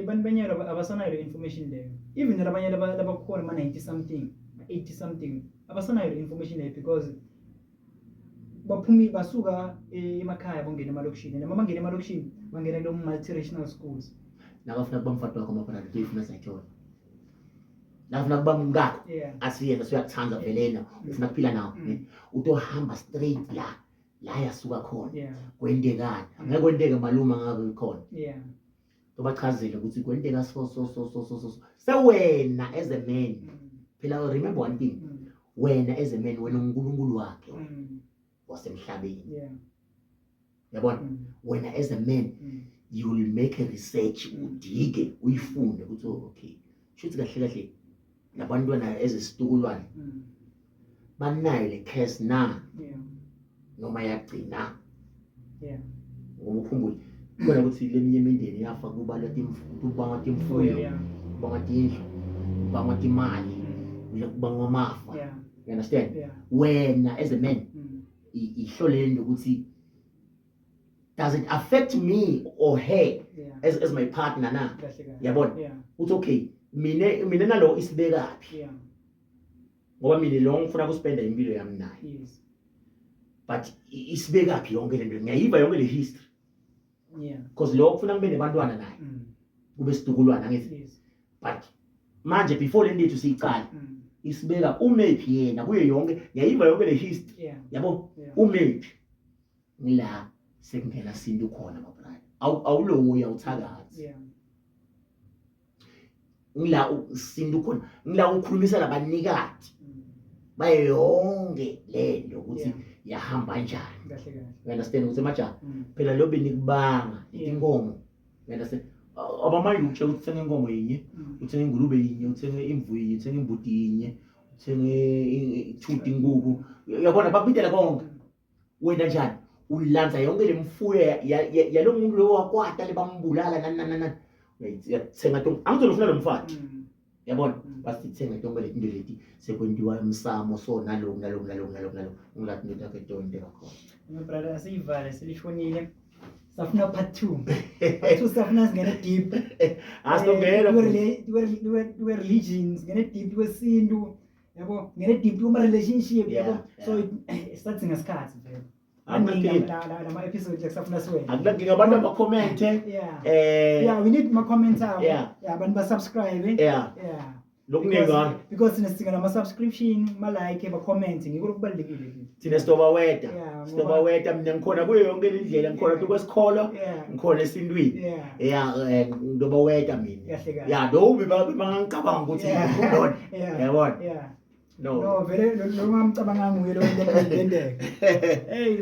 bantu benyalo abasanayo le information leyo. Even labanye labakhona ma 90 something, ma 80 something abasanayo le information leyo because baphumi basuka emakhaya bongena emalokishini. Noma bangena emalokishini bangena kulo multiracial schools. Nakafuna kuba mfati wakho mabrother uyifuna sayithola. Nakafuna kuba mkakho athi yena usuyakuthanda velena ufuna kuphila nawe. Utohamba straight la la yasuka khona. Kwendekani? Angeke kwenteke malume ngabe khona. Tobachazele ukuthi kwenteka so so so so so so. Sewena as a man. Phela remember one thing. Wena as a man wena uNkulunkulu wakhe wasemhlabeni. Yabona? Wena as a man you will make a research udige uyifunde ukuthi okay. Shuthi kahle kahle labantwana ezesitukulwane banayo le curse na noma yagcina. Ngoba ukhumbule khona ukuthi leminye imindeni yafa kubalwa kubangwa timfuyo, kubangwa tindlu, kubangwa timali, kubangwa amafa. You understand? Wena as a man ihlole lento ukuthi does it affect me or her as my partner na? Yabona? Uthi okay, mina nalo isibekaphi? Ngoba mina lo ngifuna ukuspenda impilo yami naye. But isibekaphi yonke lento? Ngiyayiva yonke le history. Because lo kufuna kube nebantwana naye. Kube situkulwana angithi. But manje before le ndethu siyicala isibeka umephi yena kuyo yonke ngiyayiva yonke le history. Yabo? Umephi. Ngila sekungena sintu khona my brother. Awuloya uthakathi. Ngila sintu khona. Ngila ukhulumisa labanikati. Baye yonke lento ukuthi yahamba kanjani. You understand ukuthi majaha phela lo benikubanga inkomo. You understand? Abamanye ukutshela ukuthi uthenga inkomo yinye, uthenga ingulube yinye, uthenga imvu yinye, uthenga imbuti yinye, uthenge ithuti inkukhu. Uyabona bakubidela konke. Wena njani? Ulanza yonke lemfuyo yalo muntu lo wakwata lebambulala nani nani nani. Uyathenga tonke. Angizolufuna lo mfati. Yabona? Basithenga tonke leti nto leti sekwentiwa emsamo so naloku naloku naloku naloku naloku. Ngilathi into yakhe tonke kakhona. My brother asiyivale selishonile. Safuna part 2. Part 2 safuna singene deep. Asingena. We religions, ngene deep kwesintu. Yabo, ngene deep kuma relationship yabo. So it starts ngesikhathi vele. Lama episodes kusafuna siwenze. Akulankinga abantu aba-comment. Yeah, we need ma comments abo. Yeah, abantu ba subscribe. Yeah. Lokuningana. Because thina sidinga nama-subscription, ma-like, ba-comment, ngiko lokubalulekile kithi. Thina sitobaweda. Yeah, ngoba- Sitobaweda, mina ngikhona kuyo yonke le ndlela, ngikhona tukwesikholwa, Yeah. ngikhona esintwini. Yeah. Ya, ngitobaweda mina. Kahle kahle. Ya, lo bebangangicabanga ukuthi lona. Yabona? Yeah. No. No, vele lo ngamcabanga nguye lo lendeka. Hey.